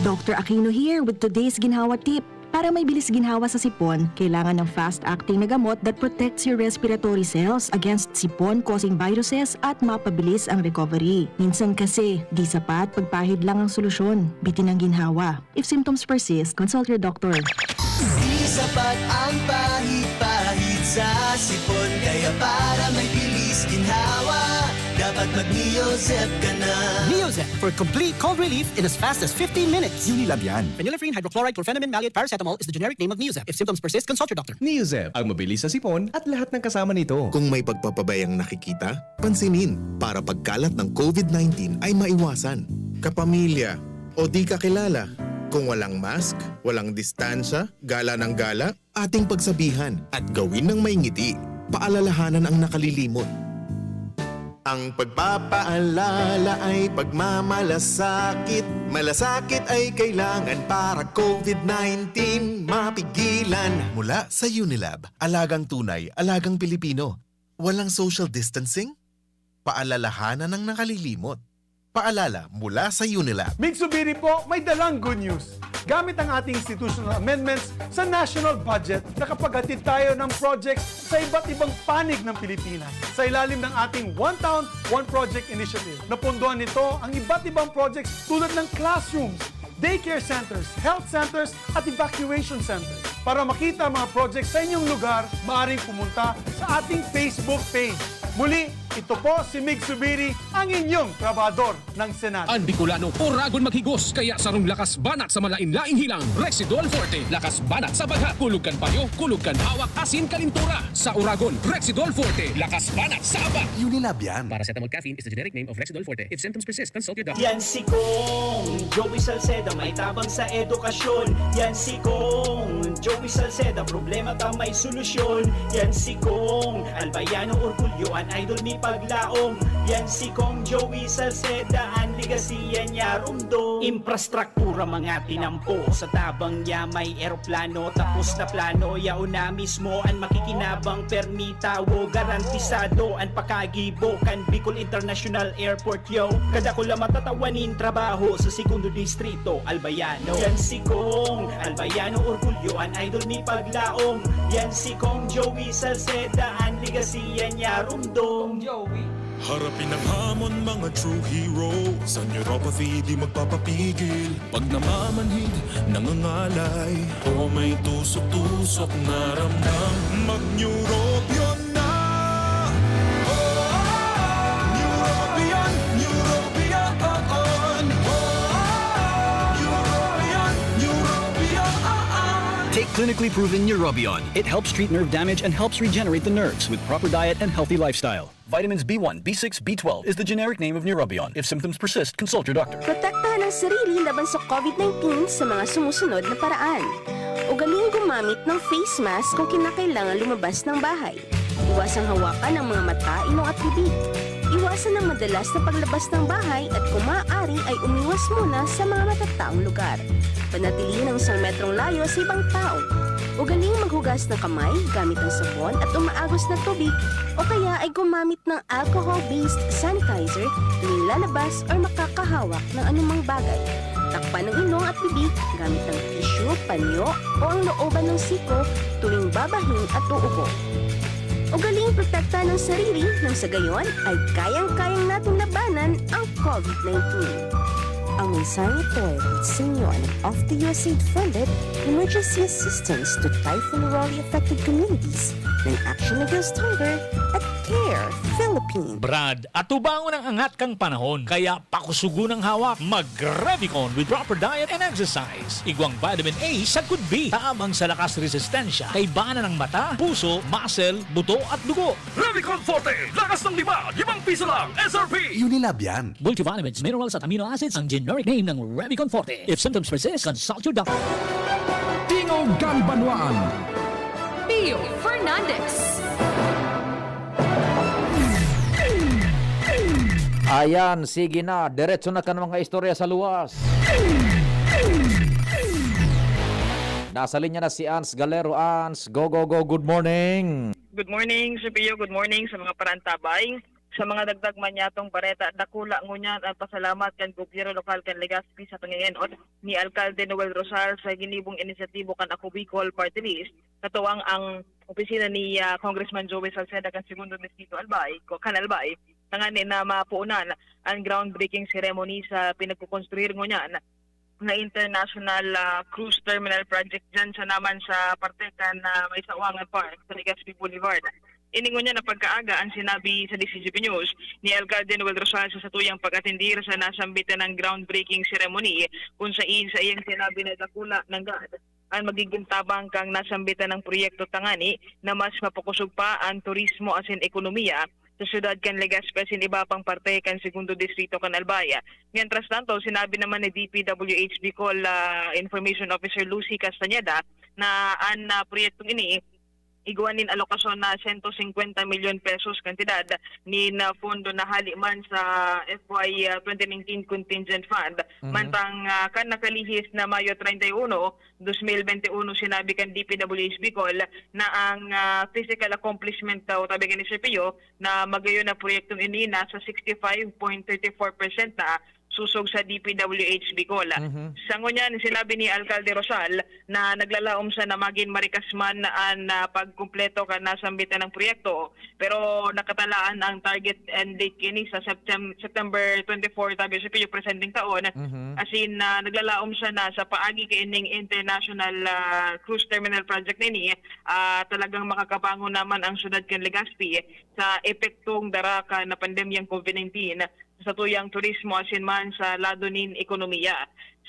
Doctor Aquino here with today's ginhawa tip. Para may bilis ginhawa sa sipon, kailangan ng fast-acting na gamot that protects your respiratory cells against sipon-causing viruses at mapabilis ang recovery. Minsan kasi, di sapat pagpahid lang ang solusyon. Bitin ang ginhawa. If symptoms persist, consult your doctor. Di sapat ang pahid-pahid sa sipon. Kaya para may bilis ginhawa, dapat mag-Neozep ka na. Neozep for complete cold relief in as fast as fifteen minutes. Unilab yan. Phenylephrine, hydrochloride, chlorphenamine, maleate, paracetamol is the generic name of Neozep. If symptoms persist, consult your doctor. Neozep, ang mabili sa sipon at lahat ng kasama nito. Kung may pagpapabayang nakikita, pansinin para pagkalat ng COVID nineteen ay maiwasan. Kapamilya o di kakilala, kung walang mask, walang distansya, gala ng gala, ating pagsabihan at gawin ng may ngiti. Paalalahanan ang nakalilimot. Ang pagpapaalala ay pagmamalasakit. Malasakit ay kailangan para COVID nineteen mapigilan. Mula sa Unilab, alagang tunay, alagang Pilipino. Walang social distancing? Paalalahanan ang nakalilimot. Paalala mula sa Unilab. Migsubiri po, may dalang good news. Gamit ang ating institutional amendments sa national budget, nakapaghatid tayo ng projects sa iba't ibang panig ng Pilipinas. Sa ilalim ng ating One Town, One Project Initiative, napondohan nito ang iba't ibang projects tulad ng classrooms, daycare centers, health centers at evacuation centers. Para makita ang mga project sa inyong lugar, maaaring pumunta sa ating Facebook page. Muli, ito po si Mig Subiri, ang inyong trabahador ng Senado. An Bicolano, oragon maghigos, kaya sarong lakas banat sa malain-laing hilang. Rexidol Forte, lakas banat sa bagha, kulog kan payo, kulog kan hawak, asin kalintura. Sa oragon, Rexidol Forte, lakas banat sa aba. Unilab yan. Paracetamol caffeine is the generic name of Rexidol Forte. If symptoms persist, consult your doctor. Yan si Kong Joey Salceda, may tabang sa edukasyon. Yan si Kong Joey Salceda, problema ta may solusyon. Yan si Kong Albayano Orgulyo, an idol mi paglaom. Yan si Kong Joey Salceda, an legacy yan niya rumdom. Infrastruktura mga tinampo, sa tabang niya may eroplano. Tapos na plano, yaon na mismo an makikinabang permi tawo, garantisado an pakagibo kan Bicol International Airport, yo. Kadakula matatawan nin trabaho sa Segundo Distrito, Albayano. Yan si Kong Albayano Orgulyo, an idol mi paglaom. Yan si Kong Joey Salceda, an legacy yan niya rumdom. Kong Joey. Harapin ang hamon, mga true heroes. Ang neuropathy di magpapapigil. Pag namamanhid, nangangalay, o may tusok-tusok na ramdam, mag-Neurobion na! Neurobion, Neurobion, oo. Neurobion, Neurobion, oo. Take clinically proven Neurobion. It helps treat nerve damage and helps regenerate the nerves with proper diet and healthy lifestyle. Vitamins B one, B six, B twelve is the generic name of Neurobion. If symptoms persist, consult your doctor. Protektahan ang sarili laban sa COVID nineteen sa mga sumusunod na paraan. Ugaling gumamit ng face mask kung kinakailangan lumabas ng bahay. Iwasang hawakan ang mga mata, ilong at bibig. Iwasan ang madalas na paglabas ng bahay at kung maaari ay umiwas muna sa mga matataong lugar. Panatilihin ang isang metrong layo sa ibang tao. Ugaling maghugas ng kamay gamit ang sabon at umaagos na tubig o kaya ay gumamit ng alcohol-based sanitizer tuwing lalabas or makakahawak ng anumang bagay. Takpan ang ilong at bibig gamit ang tissue, panyo o ang looban ng siko tuwing babahing at uubo. Ugaling protektahan ang sarili nang sa gayon ay kayang-kayang natin labanan ang COVID nineteen. Ang mensaheng ito ay hatid sa inyo ng Off the U S A I D funded Emergency Assistance to Typhoon Raleigh Affected Communities ng Action Against Hunger at Care Philippines. Brad, atubangon ang angat kan panahon, kaya pakusugon ang hawak. Mag-Revicon with proper diet and exercise. Igwang vitamin A sagkod B, tabang sa lakas resistensya, kaibahan ng mata, puso, muscle, buto at dugo. Revicon Forte, lakas ng lima, limang piso lang, S R P. Unilab yan. Multivitamins, minerals at amino acids ang generic name ng Revicon Forte. If symptoms persist, consult your doctor. Tingog kan Banwaan. Pio Fernandez. Ayan, sige na. Diretso na kan mga istorya sa luwas. Nasa linya na si Ans Galero. Ans, go, go, go. Good morning. Good morning, Sir Pio. Good morning sa mga parantabay. Sa mga dagdag man niyatong bareta, dakula ngunyan ang pasalamat kan gobyerno lokal kan Legazpi sa pangengenot ni Alkalde Noel Rosal sa ginibong inisyatibo kan Ako Bicol Party List, katuwang ang opisina ni, ah, Congressman Joey Salceda kan Segundo Distrito Albay, ko-, kan Albay, tangani na mapuunan ang groundbreaking ceremony sa pinagkukonstruir ngunyan na international, ah, cruise terminal project dyan sa naman sa parte kan, ah, may sawangan park sa Legazpi Boulevard. Ini ngunyan na pagkaaga ang sinabi sa D C G P News ni Alcalde Noel Rosal sa satuyang pag-atendir sa nasambitan ng groundbreaking ceremony kung sa sa iyang sinabi na dakula nanggad ang magigin tabang kang nasambitan ng proyekto tangani na mas mapakusog pa ang turismo asin ekonomiya sa siyudad kan Legazpi asin iba pang parte kan Segundo Distrito kan Albay. Mientras tanto, sinabi naman ni D P W H Bicol, ah, Information Officer Lucy Castañeda na an, ah, proyektong ini igwa nin alokasyon na sento singkwenta milyon pesos kantidad nin, ah, pondo na hali man sa F Y, ah, twenty nineteen Contingent Fund. Mhm. Mantang, ah, kan nakalihis na Mayo treinta y uno, dos mil bente uno, sinabi kan D P W H Bicol na ang, ah, physical accomplishment daw, tabi kan ni Sir Pio, na magayon na proyektong ini nasa sixty-five point thirty-four percent na. sosog sa D P W H Bicol. Mhm. Sa ngunyan, sinabi ni Alcalde Rosal na naglalaom siya na magin marikas man an, ah, pagkumpleto kan nasambitan ng proyekto, pero nakatalaan ang target end date kini sa Septem-, September twenty-four, tabi sa P U, presenteng taon. Mhm. As in, ah, naglalaom siya na sa paagi kaining International, ah, Cruise Terminal Project na ini, ah, talagang makakabangon naman ang syudad kan Legazpi sa epektong dara kan pandemyang COVID nineteen sa satuyang turismo asin man sa lado nin ekonomiya.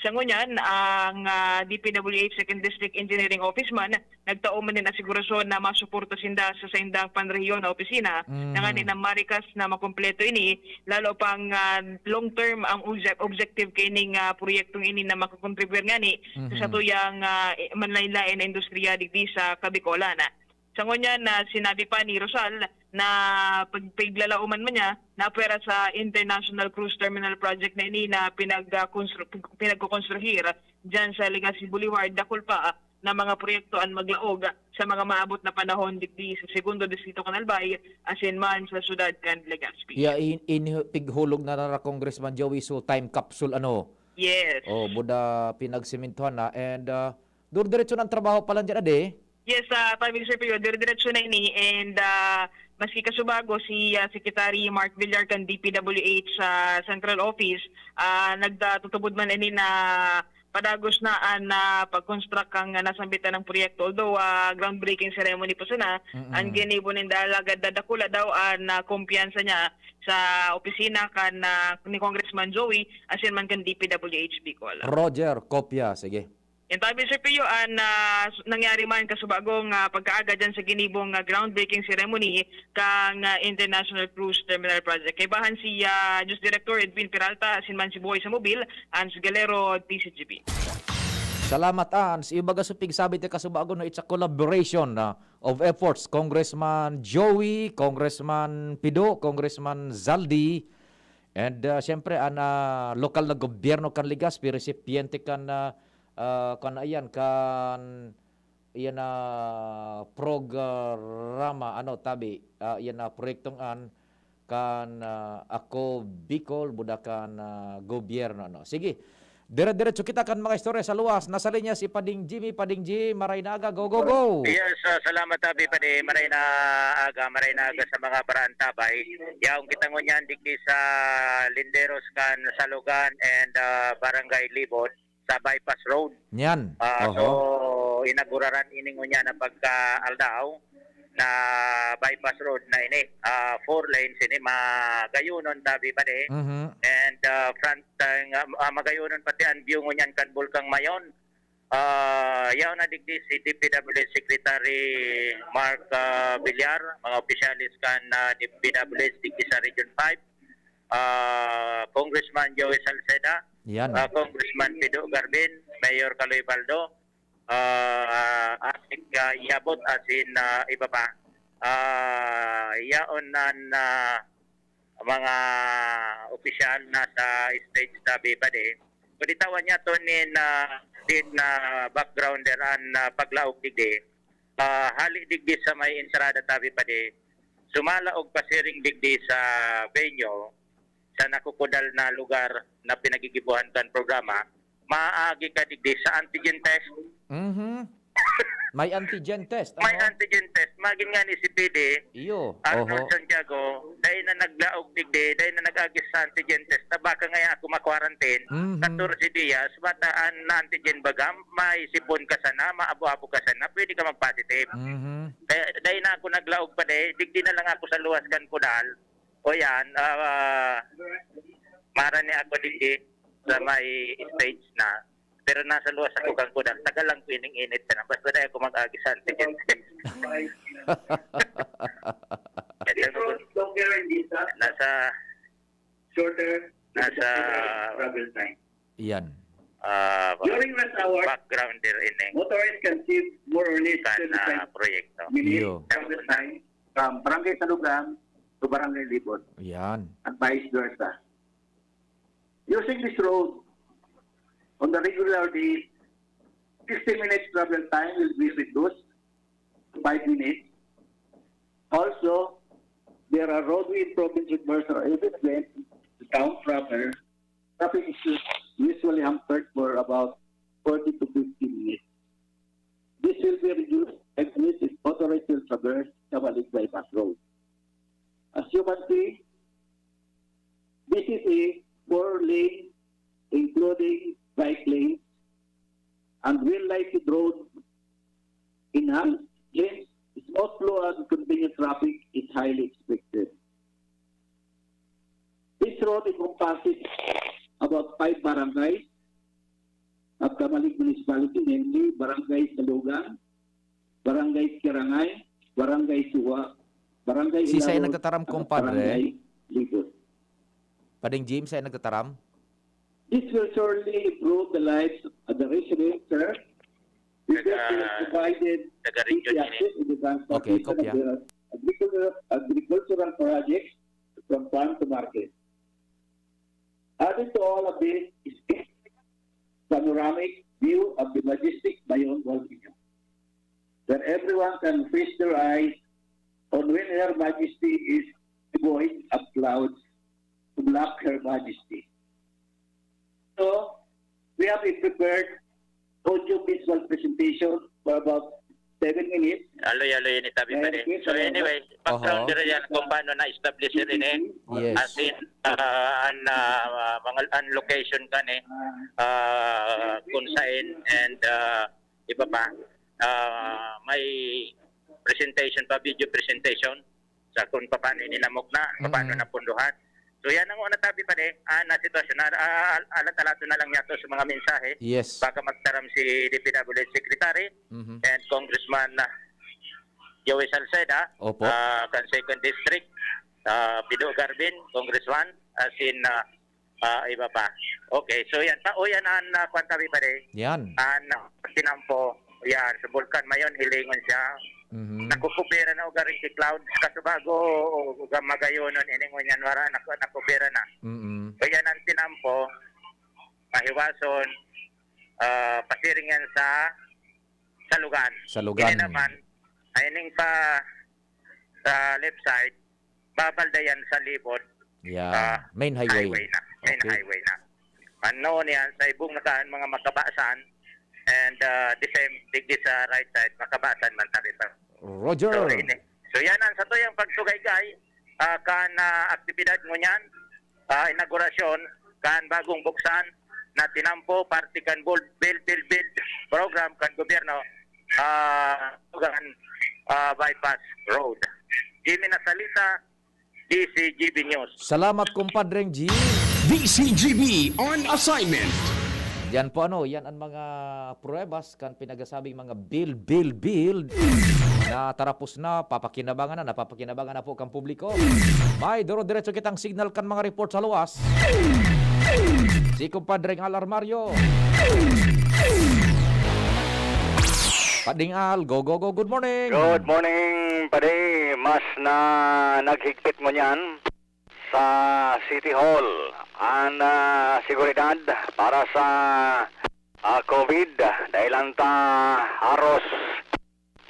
Sa ngunyan, ang, ah, D P W H Second District Engineering Office man nagtao man nin asigurasyon na masuporta sinda sa saindang panrehiyon na opisina, mm, na ngani na marikas na makumpleto ini, lalo pang, ah, long term ang obje-, objective kaining, ah, proyektong ini na makakontribuyar ngani sa, mhm, satuyang, ah, manlain-lain na industriya digdi sa Kabikolan. Sa ngunyan na sinabi pa ni Rosal na pag-, piglalauman man niya na pwera sa International Cruise Terminal Project na ini na pinag-, ah, konstru-, pinagkokonstruhir diyan sa Legazpi Boulevard, dakul pa na mga proyekto an maglaog sa mga maabot na panahon digdi sa Segundo Distrito kan Albay, asin man sa siyudad kan Legazpi. Ya, in, in, pighulog na nara, Congressman Joey, so time capsule, ano? Yes. Oh, buda pinagsimintuhan na, and, ah, dur-, diretso na ang trabaho pa lang dyan, ade? Yes, ah, Tabi, Sir Pio, dire-diretso na ini, and, ah, maski kasubago si, ah, Secretary Mark Villar kan D P W H sa Central Office, ah, nagtatutubod man ini na padagos na an, ah, pag-construct kan, ah, nasambitan na proyekto. Although, ah, groundbreaking ceremony pa sana, mm-mm, an ginibo ninda, alagad da-, dakula daw an, ah, kumpiyansa niya sa opisina kan, ah, ni Congressman Joey, asin man kan D P W H Bicol. Roger, kopya. Sige. Yan tabi, Sir Pio, an, ah, s-, nangyari man kasubagong, ah, pagkaaga dyan sa ginibong, ah, groundbreaking ceremony kan, ah, International Cruise Terminal Project. Kaibahan si, ah, Diyos Director Edwin Peralta, asin man si Boy Samubil, Ans Galero, D Z G P. Salamat, Ans. Ibaga sa pigsabi ti kasubagong na it's a collaboration, ah, of efforts. Congressman Joey, Congressman Pido, Congressman Zaldi, and, ah, siyempre, an, ah, lokal na gobyerno kan Legazpi, resipiente kan, ah, ah, kan, ayan, kan, iyan na programa, ano, tabi, ah, iyan na proyektong an, kan, ah, Ako Bicol, buda kan, ah, gobyerno, ano. Sige, dire-diretso kita kan mga istorya sa luwas. Nasa linya si Pading Jimmy. Pading Jimmy, maray na aga. Go, go, go! Yes, ah, salamat, Tabi, Padi. Maray na aga, maray na aga sa mga paraantabay. Yaong kita ngunyan, digdi sa Linderos kan Salogan and, ah, Barangay Libot sa Bypass Road. Yan. Ah, oho. So, inaguraran ini ngunyan na pagka-aldaw na bypass road na ini. Ah, four lanes ini, magayonon, Tabi, Padi. Mhm. And, ah, front, ah, nga, ah, magayonon pati an view ngunyan kan Bulkang Mayon. Ah, yaon na digdi si D P W Secretary Mark, ah, Villar, mga opisyales kan, ah, D P W digdi sa Region five, ah, Congressman Joey Salceda, yan, ah, Congressman Pido Garbin, Mayor Kaloy Baldo, ah, Asik, ah, Yabot, asin, ah, iba pa. Ah, yaon nan, ah, mga opisyal na sa stage, Tabi, Padi. Pwede tawan niya to nin, ah, din na backgrounder an, ah, paglaog digdi. Ah, hali digdi sa may entrada, Tabi, Padi. Sumalaog pasiring digdi sa venue, sa nakukudal na lugar na pinagigibuhan kan programa, maagi ka digdi sa antigen test. Mhm. May antigen test, may ano? Antigen test. Magin nga ni si P D, iyo, Arnold, oho, Santiago, dai na naglaog digdi, dai na nag-agi sa antigen test. Na baka ngaya ako ma-quarantine, mhm, katorse dias, bata an antigen baga, may sipon ka sana, maabo-abo ka sana, pwede ka mag-positive. Mhm. Kaya dai na ako naglaog pa, dai, digdi na lang ako sa luwas kan kudal. O yan, ah, marani ako digdi sa may stage na. Pero nasa luwas ako kan kudal. Tagal lang ko ining init ka na. Basta dai ako mag-agi sa antigen. Ito, nasa, nasa travel time. Iyan. Ah, during rush hour, backgrounder ini. Motorists can save more or less kan, ah, twenty-five proyekto. Minutes, iyo, travel time from Barangay Salugan to Barangay Libot. Iyan. And vice versa. Using this road on the regular day, fifteen minutes travel time will be reduced to five minutes. Also, there are roadway improvement requests or even when the town proper traffic is usually hampered for about forty to fifty minutes. This will be reduced if this is authorized to traverse Camalig Bypass Road. As you can see, this is a four-lane, including bike lane, and well-lighted road enhanced, hence smooth flow and convenient traffic is highly expected. This road encompasses about five barangays of Camalig Municipality, namely Barangay Salugan, Barangay Kirangay, Barangay Suwa, Barangay Sisay Ilawod, nagtataram, at compadre? Barangay Libot. Padeng Jim, sisay nagtataram? This will surely improve the lives of the residents, sir. This will Taga, provided taga region easy yun eh. Access to the transportation Okay, kopya. Of the agricultural, agricultural projects from farm to market. Added to all of this is panoramic view of the majestic Mayon volcano, where everyone can feast their eyes on when Her Majesty is devoid of clouds to block Her Majesty. So, we have a prepared audio-visual presentation for about seven minutes. Aloy-aloy ini tabi pa rin. So anyway, background Oho. Diri yan kung paano na-establish rin eh. Yes. As in, ah, an, ah, mga an location kan eh, ah, kung saan and, ah, iba pa, ah, may presentation pa, video presentation. Sa kung paano ininamok na, paano Mm. napunduhan. So, yan ang una tabi pa di, ah, na sitwasyon. Ah, ah, alat-alato na lang yato sa mga mensahe. Yes. Baka magtaram si D P W H Secretary Mhm. and Congressman, ah, Joey Salceda, Opo. ah, kan Second District, ah, Pido Garvin, Congressman, as in, ah, ah, iba pa. Okay, so yan. Pa, o yan ang, ah, kwan tabi pa di. Yan. Ang, ah, tinampo, yan, sa Bulkan Mayon, hilingon siya. Mhm. Nakukupira na ugaring si Cloud. Kaso bago, uga magayonon, ining ngunyan, wala, naku-, nakupira na. Mm-mm. Kaya nang tinampo, mahiwason, ah, pasiring yan sa Salugan. Salugan. Ini naman, ay ning pa sa left side, babaldayan sa Libot, Yeah. ah, Main highway. Highway na. Main Okay. highway na. Ano niyan, sa ibong nakaan mga makabasan, and, ah, the same, digdi sa right side, makabasan man tabi pa. Roger. So, ini. So, yan ang sa tuyang pagtugaygay, ah, kan, ah, aktibidad ngunyan, ah, inaugurasyon, kan bagong buksan na tinampo, parte kan Build, Build, Build, Build program kan gobyerno, ah, kan, ah, bypass road. Jimmy Nasalita, D C G B News. Salamat, kumpadreng G. D C G B on assignment. Yan po, ano, yan ang mga pruebas kan pinagasabing mga build, build, build na tarapos na, papakinabangan na, napapakinabangan na po kang publiko. May duro-diretso kitang signal kan mga report sa luwas. Si Kumpadreng Al Armario. Pading Al, go, go, go. Good morning. Good morning, Padi. Mas na naghigpit ngunyan sa City Hall an, ah, seguridad para sa, ah, COVID. Dahilan ta haros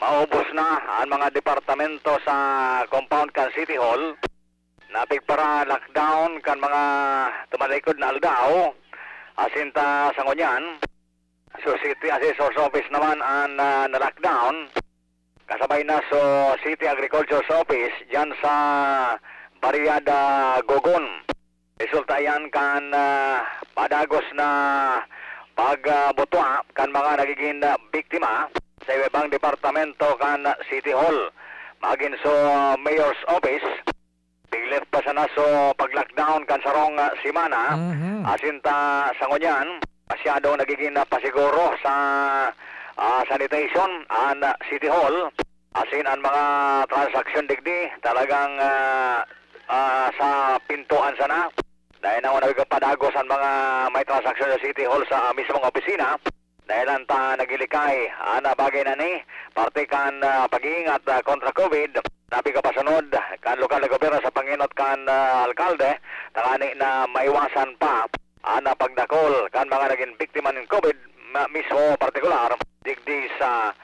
maubos na an mga departamento sa compound kan City Hall. Napigpara-lockdown kan mga tumalikod na aldaw. Asin ta sa ngunyan, so City Assessor's Office naman an, ah, na-lockdown. Kasabay na so City Agriculture's Office diyan sa Barriada, Gogon. Resulta yan kan, ah, padagos na pagbutwa kan mga nagiging, ah, biktima sa iba-ibang departamento kan City Hall. Magin so Mayor's Office, biglet pa sana so pag-lockdown kan sarong, ah, semana. Mhm. Asin ta sa ngunyan, masyadong nagiging, ah, pasiguro sa, ah, sanitation an, ah, City Hall. Asin an mga transaksyon digdi talagang, ah, ah, sa pintuan sana. Dahil na nagpapadagos an mga may transaksyon sa City Hall sa mismong opisina. Dahilan ta nagilikay an, ah, bagay na ni parte kan, ah, pag-iingat, ah, kontra COVID, napigpapasunod kan lokal na gobyerno sa pangenot kan, ah, alkalde, tangani na maiwasan pa an, ah, pagdakol kan mga nagin biktima nin COVID, ma-, mismo partikular digdi sa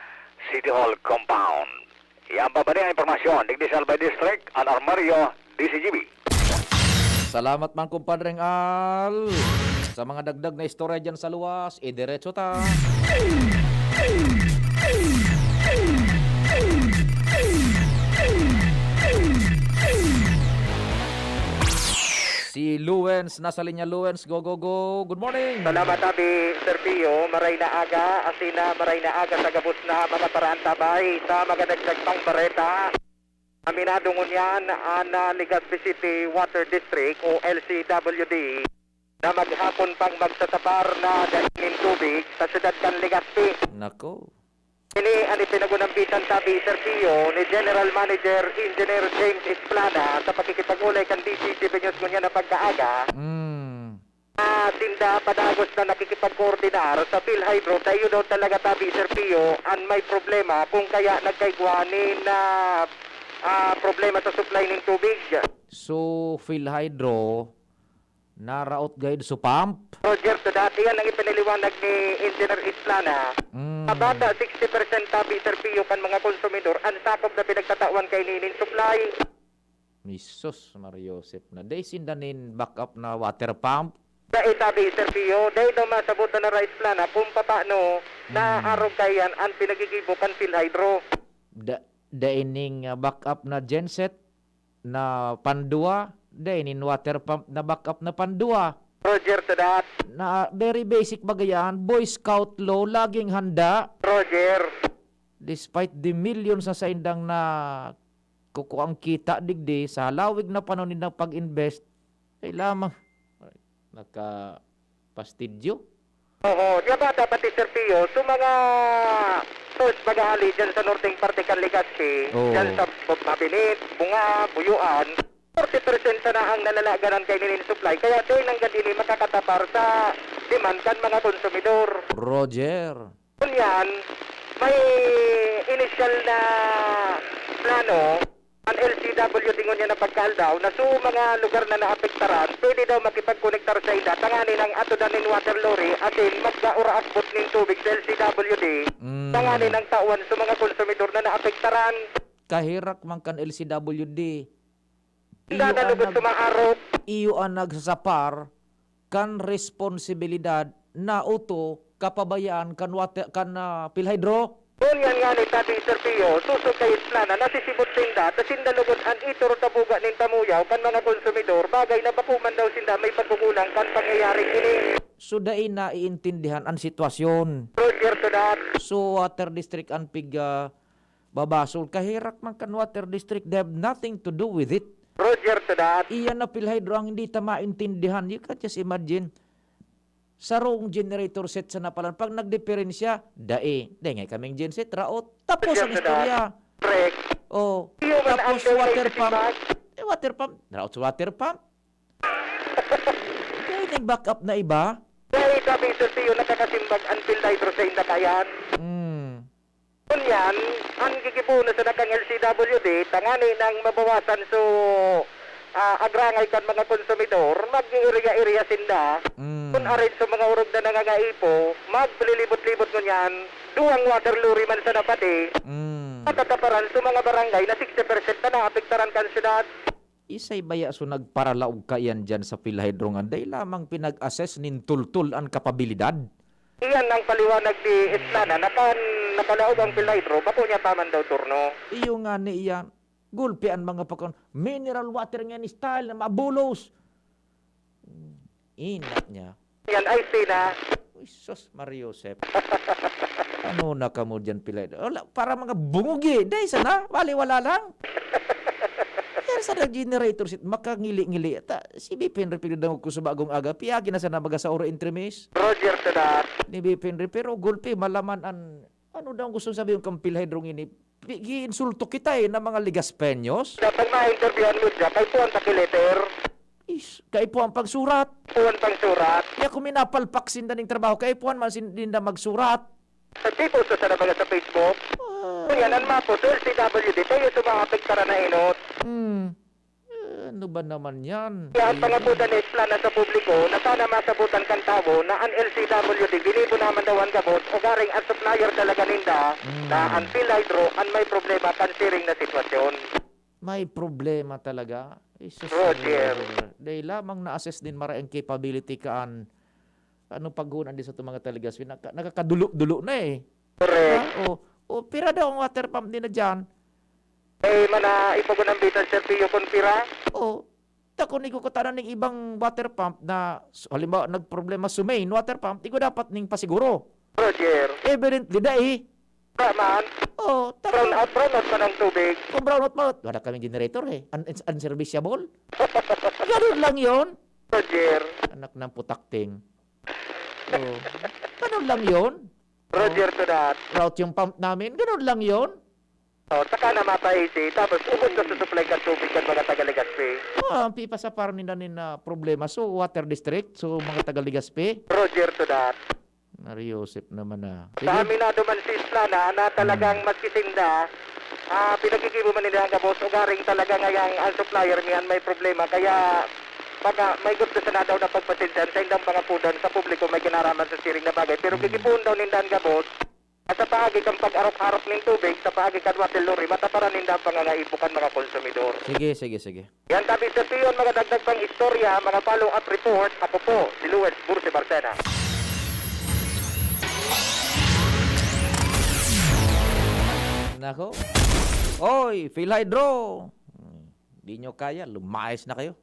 City Hall compound. Yan pa ba ang impormasyon digdi sa Albay District, Al Armario, D C G B. Salamat man, kumpadreng Al. Sa mga dagdag na istorya dyan sa luwas, idiretso ta. Si Luens, nasa linya, Luens. Go, go, go. Good morning. Salamat, Abi Sergio. Maray na aga, asina maray na aga sa gabos na mga paraantabay sa mga dagdag pang bareta. Aminado ngunyan an, ah, Legazpi City Water District o L C W D na maghapon pang magsasapar na dai nin tubig sa siyudad kan Legazpi. Nako. Ini an ipinagunambisan, sabi, Sergio, ni General Manager Engineer James Esplana sa pakikipag-olay kan D C T V News ngunyan na pagkaaga. Mm. Ah, sinda padagos na nakikipagkoordinar sa PhilHydro ta iyo daw talaga, tabi, Sir Pio, an may problema kung kaya nagkaigwa nin, ah, ah, problema sa supply nin tubig. So, PhilHydro, naraot gayod sa pump? Roger, to that, iyan ang ipinaliwanag ni Engineer Islana. Mm. Sa bata, sixty percent, tabi, Sir Pio, kan mga konsumidor, ang sakop na pinagtatawan kaini nin supply. Jesus, Mario Joseph na. Dai sinda nin backup na water pump? Dai, sabi, Sir Pio, dai daw masabot na Rice Plan na kung papaano na Mm. arog kaiyan an pinagigibo kan PhilHydro. Da, dai ning, ah, backup na genset na pandua, dai nin water pump na backup na pandua. Roger to that. Na very basic baga yan, Boy Scout law, laging handa. Roger. Despite the millions na saindang na kukuang kita digdi, sa halawig na panahon nindang pag-invest, kailangan naka-pastidyo. Oo, diya ba dapat, Sir Pio, so mga source baga hali dyan sa norteng parte kan Legazpi, Oo. dyan sa Bu-, Mabinit, Bunga, Buyuan, forty percent sana ang nalalaganan kaini nin supply, kaya dai nanggad ini makakatapar sa demand kan mga konsumidor. Roger. Ngunyan, may inisyal na plano an L C W D ngunyan na pagkaaldaw na sa mga lugar na naapektaran, pwede daw makipagkonektar sainda tanganing atodan nin water lorry asin magda o raakbot nin tubig sa L C W D Mm. tanganing tawan sa mga konsumidor na naapektaran. Kaherak man kan L C W D. Iyo Dadalugod an nag-, sa maarog. Iyo an nagsasapar kan responsibilidad na uto kapabayaan kan wate-, kan, ah, PhilHydro. Ngunyan ngani, tabi, Sir Pio, susog kay Islana, nasisibot sinda, ta sinda lugod an iturot sa buga nin pamuyaw kan mga konsumidor, bagay na bako man daw sinda may pagkukulang kan pangyayaring ini. So, dai naiintindihan an sitwasyon. Roger to that. So, water district an pig, ah, babasol. Kaherak man kan water district, they have nothing to do with it. Roger to that. Iyan na PhilHydro ang hindi ta maintindihan. You can just imagine. Sarong generator set sa napalan. Pag nagdiperensya, dai. Dai nga kaming genset, raot. Tapos Roger ang to that. Istorya. Correct. Oh, Iyo man tapos ang water pump. Nagtitimbang. Eh, water pump. Raot sa water pump. Dai ning backup na iba. Dai, sabi, Sir Pio, nakakasimbag an PhilHydro sainda kaiyan. Hmm. Ngunyan, an gigibo na sa dakang L C W D, tanganing mabawasan so, ah, agrangay kan mga konsumidor, mag-iiriya-iriya sinda. Mm. Kun arin sa mga orog na nangangaipo, maglilibot-libot ngunyan, duwang water lorry man sana pati, Mm. matataparan sa mga barangay na sixty percent na naapektaran kan syudad. Isay baya so nagparalaog kaiyan diyan sa PhilHydro nga dai lamang pinag-assess nin tultol an kapabilidad? Iyan ang paliwanag ni Eslana na kan nakalaog ang PhilHydro, bako niya pa man daw turno. Iyo ngani iyan. Gulpi an mga pakon, mineral water nga ni style na mabulos. Ina niya. Yan, ay, Tina. Uy, sus, Mario Josep. Ano na kamo diyan, PhilHydro? Wala, para mga bungogi. Dai sana, baliwala lang. Yan sana generator set, makangili-ngili. Ta, si B P Henry pigdangog ko sa bagong aga. Piyagi na sana baga sa oro entremes. Roger to that. Ni B P Henry, pero gulpi, malaman an, ano daw ang gustong sabihin kang PhilHydro ini? Pi-, giinsulto kita eh, ng mga Legaspeños. Dapat ma-interviewan mo dyan, kay Juan Takiliter. Is, kaipuhan pagsurat. Puan pang surat. Kaya kung minapalpak sinda ning trabaho, kaipuhan man sin-, sinda magsurat. Sa tipo sa sana mga sa Facebook. Ah. Kaya nan mapos, L C W D, tayo sa mga apektaran na inot. Hmm. Eh, ano ba naman yan? Kaya ang Eh, pangabutan ni Eslana sa publiko na sana masabutan kan tawo na an L C W D ginibo naman daw an gabos o garing an supplier talaga ninda Mm. na an PhilHydro an may problema kan siring na sitwasyon. May problema talaga. Jesus, Roger. Dahil lamang na-assess din maray ang capability kaan. Ano paghunan din sa itong mga Taligaspi? Naka, nakakadulo-dulo na eh. Correct. Ha? O, o, pira daw ang water pump din na dyan. Eh, mana, ipagunambitan, Sir Pio, kung pira? O, takuni ko katanan ng ibang water pump na, s- halimbawa, nagproblema sa main water pump, di ko dapat ning pasiguro. Roger. Evidently, dai. Wala man. O, Brown takuni. Out, brown out man ang tubig. Kung brown out man, wala kami generator eh. Un- un- unserviceable. Ganun lang yon. Roger. Anak ng putakting. Oh. Ganun lang yon. Roger to that. Route yung pump namin. Ganun lang yon. Oh, saka na mapaisi. Tapos, ubod na sa supply ka tubig kan mga taga Legazpi. Oh, ang pipasapar nila nin ah, problema. So, water district. So, mga taga Legazpi. Roger to that. Mario Joseph naman na. Sa aminado man si Isla na, na talagang maski sinda, ah, pinagkikibo man nila ang gabos, ugaring talaga ngayang ang supplier niyan may problema. Kaya, pagka may gusto sana daw na pagpasensyahan sa indang pangapudan sa publiko may kinaraman sa siring na bagay. Pero kikipuon daw ninda ang gabos, at sa paagi kan pag-arok-arok nin tubig, sa paagi kan water lorry, mataparan ninda ang pangangaipo kan mga konsumidor. Sige, sige, sige. Yan tabi sa Sion, mga dagdag pang istorya, mga follow-up report. Ako po, si Luis Bursi Barcena. Nako. Oy, PhilHydro! Di nyo kaya, lumayas na kayo.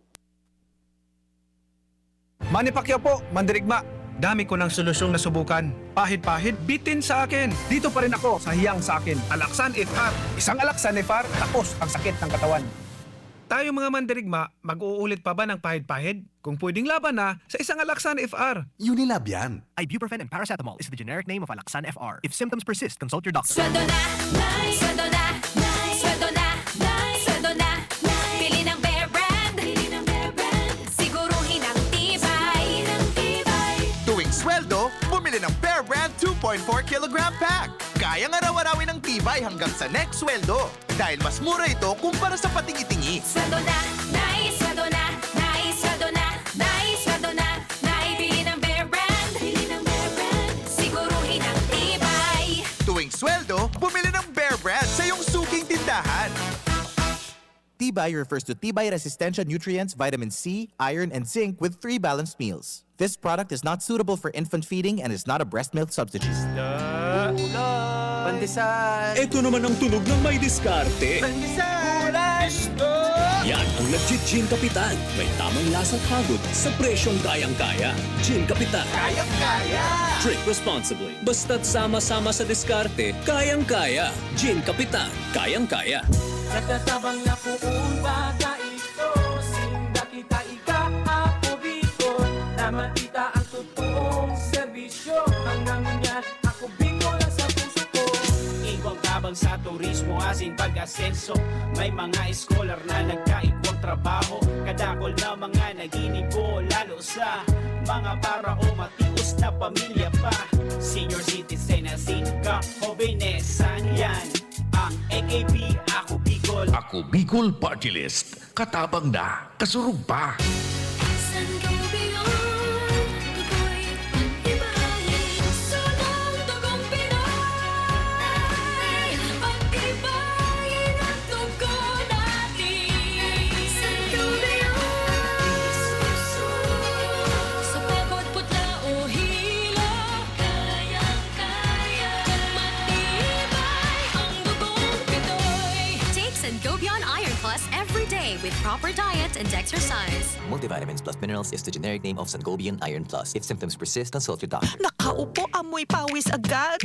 Manny Pacquiao po, mandirigma. Dami ko ng solusyong nasubukan. Pahid-pahid, bitin sa akin. Dito pa rin ako sa hiyang sa akin. Alaksan F R. Isang Alaksan F R, tapos ang sakit ng katawan. Tayo mga mandirigma, mag-uulit pa ba ng pahid-pahid? Kung pwedeng laban na, sa isang Alaksan F R. Unilab yan. Ibuprofen and paracetamol is the generic name of Alaxan F R. If symptoms persist, consult your doctor. Sweldo na, Nay! Sweldo na, Nay! Sweldo na, Nay! Sweldo na, Nay! Bili ng Bear Brand! Bili ng Bear Brand! Siguruhin ang tibay! Ng tibay! Tuwing sweldo, bumili ng Bear Brand two point four kilogram pack. Kayang araw-arawin ang tibay hanggang sa next sweldo. Dahil mas mura ito kumpara sa patingi-tingi. Sweldo na, Nay! Sweldo na, Nay! Sweldo na, Nay! Sweldo na, Nay! Bili ng Bear Brand! Bili ng Bear Brand! Siguruhin ang tibay! Tuwing sweldo, bumili ng Bear Brand sa iyong suking tindahan. Tibay refers to tibay resistensya nutrients, vitamin C, iron, and zinc with three balanced meals. This product is not suitable for infant feeding and is not a breast milk substitute. Pandesal. Ito naman ang tunog ng may diskarte. Pandesal. Yan ang Legit Gin Kapitan. May tamang lasa at hagod sa presyong kayang-kaya. Gin Kapitan. Kayang-kaya. Drink responsibly. Basta't sama-sama sa diskarte, kayang-kaya. Gin Kapitan. Kayang-kaya. Nagtatabang na poon baga ito. Sinda kita ika, Ako Bicol. Na makita ang totoong serbisyo. Hanggang ngunyan, Ako Bicol ang sa puso ko. Igwang tabang sa turismo, asin pag-asenso. May mga scholar na nagkaigwang trabaho. Kadakol na mga naginibo, lalo sa mga para o matios na pamilya pa. Senior citizen, asin ka, hobenesan yan. Ang A K B, Ako Bicol. Ako Bicol Party List. Katabang na, kasurog pa. Sangobion, ako'y pag-ibahin. Sunang dugong Pinoy. Pag-ibahin ang dugo natin. Sangobion, sa pagod, putla o hilo. Kayang-kaya. Kung matibay ang dugong Pinoy. Take Sangobion Iron Plus every day with proper diet and exercise. Multivitamins plus minerals is the generic name of Sangobion Iron Plus. If symptoms persist, consult your doctor. Nakaupo, amoy pawis agad.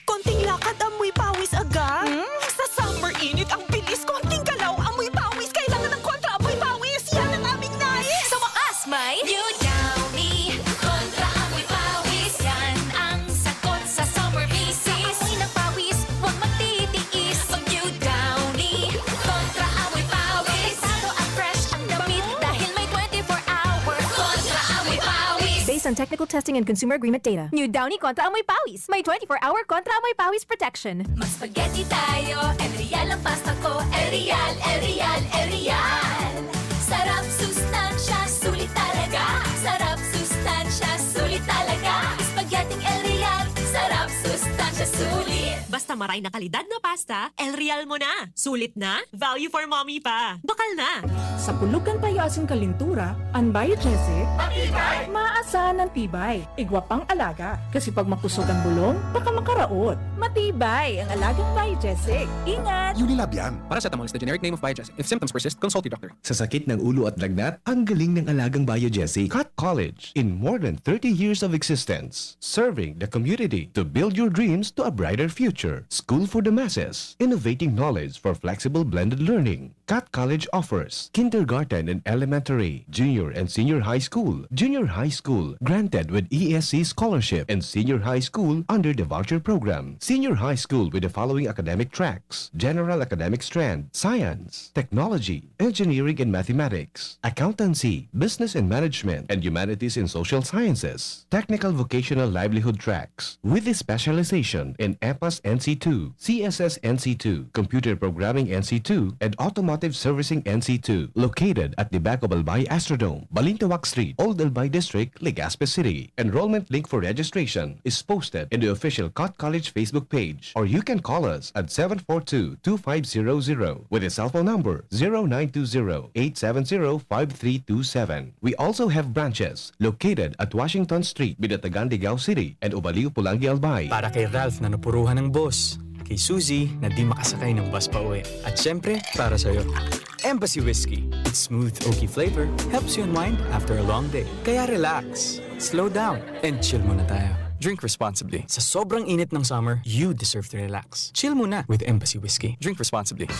Konting lakad, amoy pawis agad. Hmm? Sa summer init, ang bilis. Konting galaw, amoy pawis. Kailangan ng kontra amoy pawis. Yan ang aming nais. Sa wakas, may New Downy Kontra Amoy Pawis. Yan ang sagot sa summer visit. Amoy ng pawis, huwag magtitiis. Mag New Downy Kontra Amoy Pawis. Delikado at fresh ang damit dahil may twenty-four hour Kontra Amoy Pawis. Based on technical testing and consumer agreement data. New Downy Kontra Amoy Pawis. May twenty-four hour Kontra Amoy Pawis protection. Mag-spaghetti tayo, El Real ang pasta ko. El Real, El Real, El Real. Sarap, sustansya, sulit talaga. Sarap, sustansya, sulit talaga. Spaghetti El Real, sarap, sustansya, sulit. Basta Maray na kalidad na pasta, El Real mo na. Sulit na, value for mommy pa. Bakal na. Sa pulugan payo asin kalintura, an Biogesic, maasahan an tibay. Igwa pang alaga, kasi pag makusog an bulong, baka makaraot. Matibay ang alagang Biogesic. Ingat! Unilab yan. Paracetamol is the generic name of Biogesic. If symptoms persist, consult your doctor. Sa sakit ng ulo at lagnat, ang galing ng alagang Biogesic. Cut College, in more than thirty years of existence, serving the community to build your dreams to a brighter future. School for the masses, innovating knowledge for flexible blended learning. Cut College offers kindergarten and elementary, junior and senior high school, junior high school, granted with E S C scholarship, and senior high school under the voucher program. Senior high school with the following academic tracks: general academic strand, science, technology, engineering and mathematics, accountancy, business and management, and humanities and social sciences, technical vocational livelihood tracks, with a specialization in EPAS N C two, C S S N C two, Computer Programming N C two, and Automotive Servicing N C two, located at the back of Albay Astrodome, Balintawak Street, Old Albay District, Legazpi City. Enrollment link for registration is posted in the official Cut College Facebook page, or you can call us at seven four two, two five zero zero with a cell phone number zero nine two zero, eight seven zero, five three two seven. We also have branches located at Washington Street, Binatagan, Ligao City, and Ubaliw, Pulangi, Albay. Para kay Ralph na napuruhan ng boss, kay Suzy na di makasakay ng bus pa uwi, at syempre, para sa'yo. Embassy Whiskey. Its smooth, oaky flavor helps you unwind after a long day. Kaya relax, slow down, and chill muna tayo. Drink responsibly. Sa sobrang init ng summer, you deserve to relax. Chill muna with Embassy Whiskey. Drink responsibly.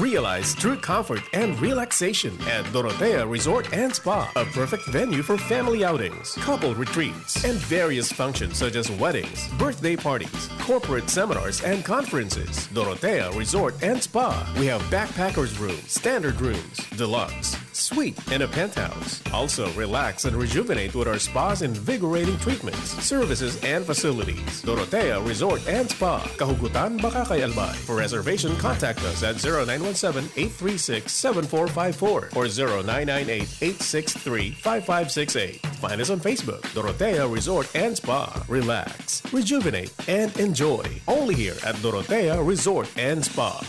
Realize true comfort and relaxation at Dorotea Resort and Spa, a perfect venue for family outings, couple retreats, and various functions such as weddings, birthday parties, corporate seminars, and conferences. Dorotea Resort and Spa. We have backpackers room, standard rooms, deluxe, suite, and a penthouse. Also, relax and rejuvenate with our spa's invigorating treatments, services, and facilities. Dorotea Resort and Spa, Kahugutan, Bacacay, Albay. For reservation, contact us at zero nine one seven, eight three six, seven four five four or zero nine nine eight, eight six three, five five six eight. Find us on Facebook, Dorotea Resort and Spa. Relax, rejuvenate, and enjoy. Only here at Dorotea Resort and Spa.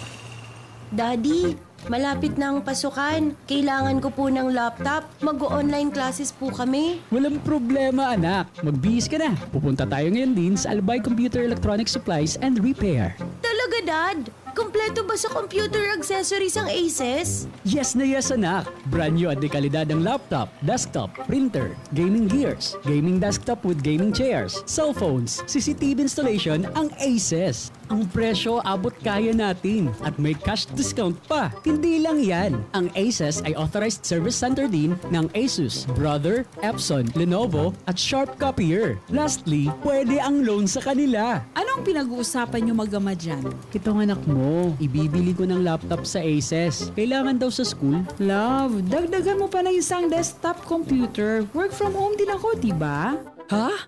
Daddy, malapit na ang pasukan. Kailangan ko po ng laptop. Mag-o-online classes po kami. Walang problema, anak. Magbihis ka na. Pupunta tayo ngayon din sa Albay Computer Electronic Supplies and Repair. Talaga, Dad? Kompleto ba sa computer accessories ang Aces? Yes na yes, anak. Brand new at dekalidad ang laptop, desktop, printer, gaming gears, gaming desktop with gaming chairs, cellphones, C C T V installation ang Aces. Ang presyo abot kaya natin at may cash discount pa. Hindi lang yan, ang Aces ay authorized service center din ng Asus, Brother, Epson, Lenovo at Sharp Copier. Lastly, pwede ang loan sa kanila. Anong pinag-uusapan niyo mag-ama dyan? Itong anak mo, ibibili ko ng laptop sa Aces. Kailangan daw sa school. Love, dagdagan mo pa ng isang desktop computer. Work from home din ako, di ba? Ha?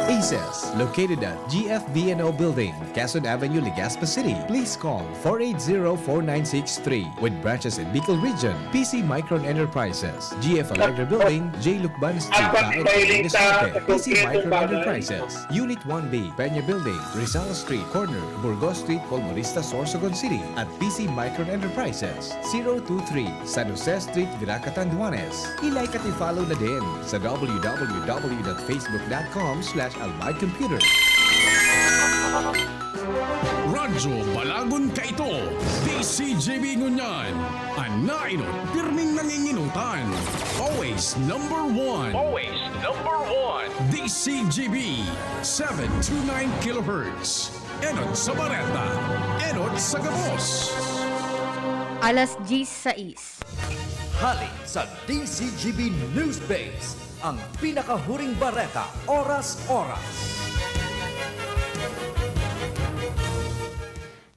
Aces, located at G F B N O Building, Quezon Avenue, Legazpi City. Please call four eight zero, four nine six three. With branches in Bicol Region, P C Micron Enterprises, G F Alegre Building, J Lucban Street, Taod, Legazpi City, P C Micron Enterprises, Unit one B, Peña Building, Rizal Street, corner, Burgos Street, Polmonista, Sorsogon City, at P C Micron Enterprises, zero two three, San Jose Street, Virac, Catanduanes. I-like at i-follow na din sa w w w dot facebook dot com slash albay computer. Radyo Balagon kaito, D C G B ngunyan, an nainot pirming nanginginutan. Always number one. Always number one. D C G B, seven two nine kilohertz. Enot sa bareta, enot sa gabos. Alas diyesisais. Hali sa D C G B News Base, ang pinakahuring bareta, oras-oras.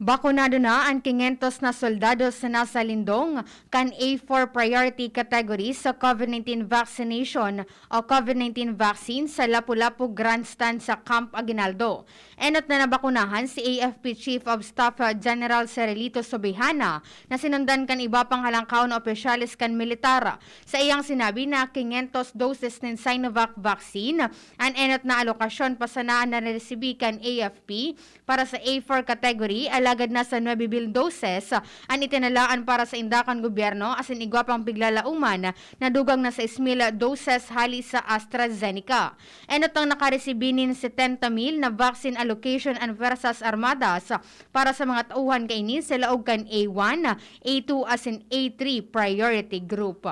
Bakunado na an kinyentos na soldados na nasa lindong kan A four priority category sa COVID nineteen vaccination o COVID nineteen vaccine sa Lapu-Lapu Grandstand sa Camp Aguinaldo. Enot na nabakunahan si A F P Chief of Staff General Cerelito Subijana na sinundan kan iba pang halangkaw na opisyales kan militar. Sa iyang sinabi na kinyentos doses nin Sinovac vaccine an enot na alokasyon pa sana an naresibi kan A F P para sa A four category, alagad nasa nuebe mil doses an itinalaan para sa inda kan gobyerno asin igwa pang piglalauman na dugang na sais mil doses hali sa AstraZeneca. Enot ang nakaresibi nin setenta mil na vaccine allocation an Fuerzas Armadas para sa mga tauhan kaini sa laog kan A one, A two asin A three priority group.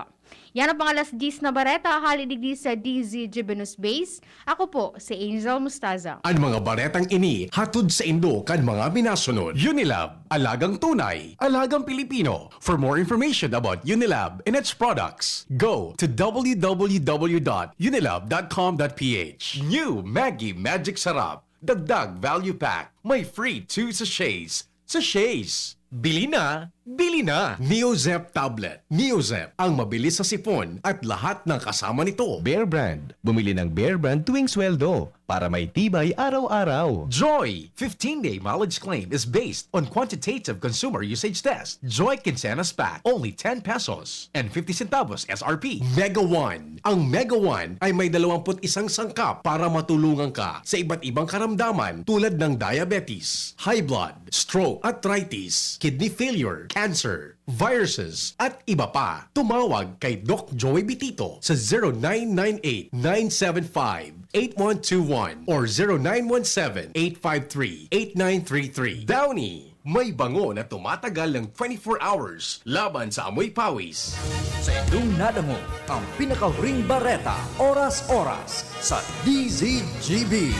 Yan ang pang alas diyes na bareta hali digdi sa D Z G Venus Base. Ako po si Angel Mustaza. An mga baretang ini hatod saindo kan mga minasunod. Unilab, alagang tunay, alagang Pilipino. For more information about Unilab and its products, go to w w w dot unilab dot com dot p h. New Maggi Magic Sarap, Dagdag Value Pack, may free two sachets. Sachets! Bili na! Bili na! Neozep Tablet. Neozep, ang mabilis sa sipon at lahat ng kasama nito. Bear Brand. Bumili ng Bear Brand tuwing sweldo para may tibay araw-araw. Joy! Fifteen-day mileage claim is based on quantitative consumer usage test. Joy Quincenas Pack, only ten pesos and fifty centavos S R P. Mega One. Ang Mega One ay may dalawampu't isang sangkap para matulungan ka sa iba't ibang karamdaman tulad ng diabetes, high blood, stroke, arthritis, kidney failure, cancer, viruses, at iba pa. Tumawag kay Doc Joey Bitito sa zero nine nine eight, nine seven five, eight one two one or zero nine one seven, eight five three, eight nine three three. Downy, may bango na tumatagal ng twenty-four hours laban sa amoy pawis. Sa inyong nadangog ang pinakahuring bareta, oras-oras, sa D Z G B.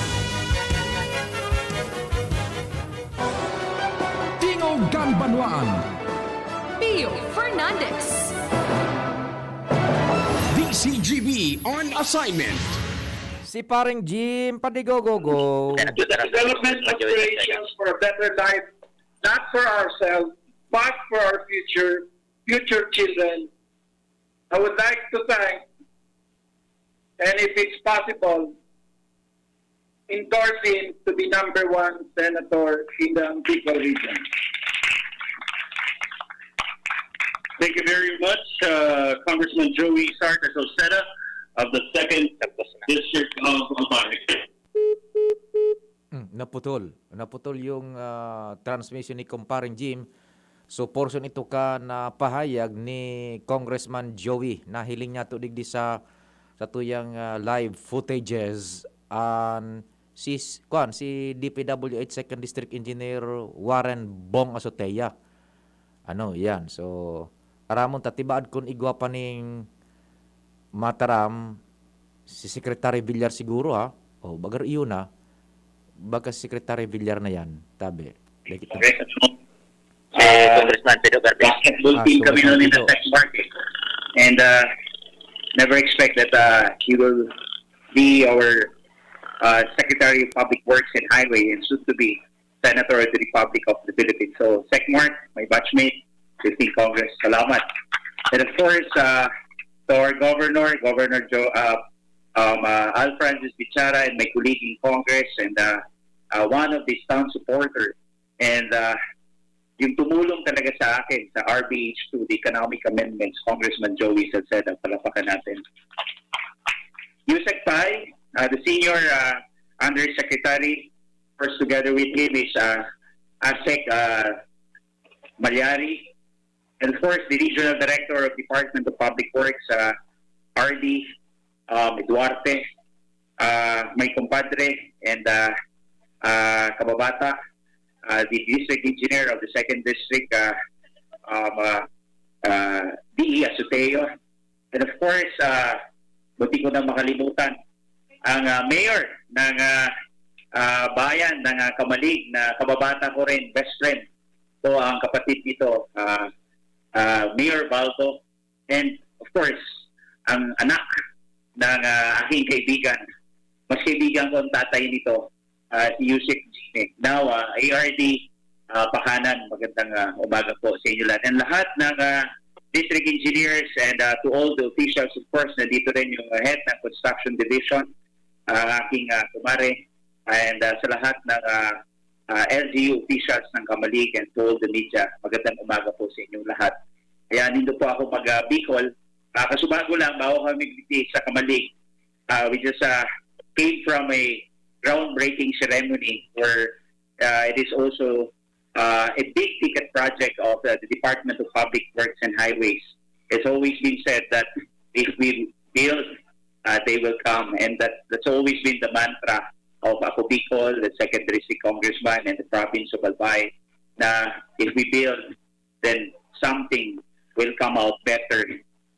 Tingog kan Banwaan. Pio Fernandez. D Z G B on assignment. Si Pareng Jim Padigogogo. Development aspirations for a better life, not for ourselves, but for our future, future children. I would like to thank, and if it's possible, endorse him to be number one senator in the Antique region. Thank you very much, uh, Congressman Joey Sartas Ojeda of the second District of Antique. Hmm, naputol. Naputol yung, ah, transmission ni Compareng Jim. So, portion ito kan pahayag ni Congressman Joey. Nahiling niyato digdi sa, sa tuyang, ah, live footages. An, si, kuwan, si D P W H Second District Engineer Warren Bong Azotea. Ano, yan. So, aramon ta, tibaad kun igwa pa ning mataram, si Secretary Villar siguro, ha? O, baga iyo na. Baga si Secretary Villar na yan, tabi. Dahil kita Okay. Si Ah, Congressman Pedro Garcia. Basketball Ah, team so, kami noon in the ito. Tech Park, eh. And, uh, never expect that, uh, he will be our, uh, Secretary of Public Works and Highway and soon to be Senator of the Republic of the Philippines. So, Sec Mark, my batchmate, fifteenth Congress, salamat. And of course, uh, to our governor, Governor Joe, uh, um, uh, Al Francis Bichara, and my colleague in Congress, and, uh, uh, one of the staunch supporter, and, uh, yung tumulong talaga sa akin sa R B H two, the economic amendments, Congressman Joey Salceda, palapakan natin. Yusek Pai, uh, the senior, uh, undersecretary, first together with him is, uh, Asek, uh, Malyari, and of course, the Regional Director of Department of Public Works, uh, R D, um, Duarte, uh, my compadre, and, uh, uh, kababata, uh, the District Engineer of the Second District, uh, um, uh, uh, D E Asuteo, and of course, uh, buti ko na makalimutan, ang, ah, mayor ng, ah, ah, bayan ng, ah, Camalig na kababata ko rin, best friend ko, ang kapatid nito, ah, ah, Mayor Baldo, and of course, ang anak ng, ah, aking kaibigan. Mas kaibigan ko ang tatay nito, ah, si Yusek Jimmy. Now, ah, A R D, ah, Pahanan. Magandang, ah, umaga po sa inyo lahat. And lahat ng, ah, district engineers and, ah, to all the officials, of course, nandito rin yung, ah, head ng construction division, ah, aking, ah, kumare, and, ah, sa lahat ng, ah, ah, L G U officials ng Camalig and to all the media. Magandang umaga po sa inyong lahat. Ayan, nindo po ako mag, ah, Bicol. Ah, kasubago lang, bago kami digdi sa Camalig, ah, we just, ah, came from a groundbreaking ceremony where, ah, it is also, ah, a big ticket project of, uh, the Department of Public Works and Highways. It's always been said that if we build, uh, they will come, and that, that's always been the mantra of Ako Bicol, the second district congressman, and the province of Albay, na if we build, then something will come out better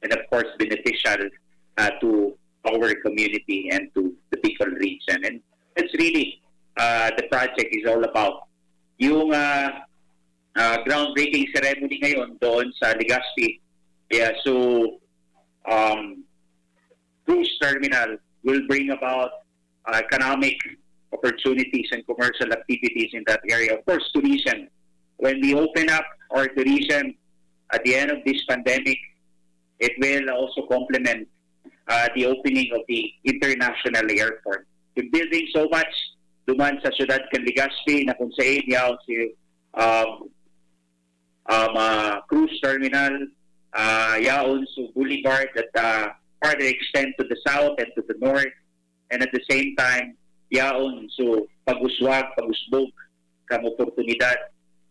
and, of course, beneficial, uh, to our community and to the Bicol region. And that's really, uh, the project is all about. Yung, uh, uh, groundbreaking ceremony ngayon doon sa Legazpi, yeah, so, um, cruise terminal will bring about, uh, economic opportunities and commercial activities in that area. Of course, tourism. When we open up our tourism at the end of this pandemic, it will also complement, uh, the opening of the international airport. We're building so much duman sa siyudad kan Legazpi na kung saan yaon si, um, um, uh, cruise terminal, uh, yaon sa boulevard that, uh, further extend to the south and to the north, and at the same time, yaon sa pag-uswag, pag-usbog kan oportunidad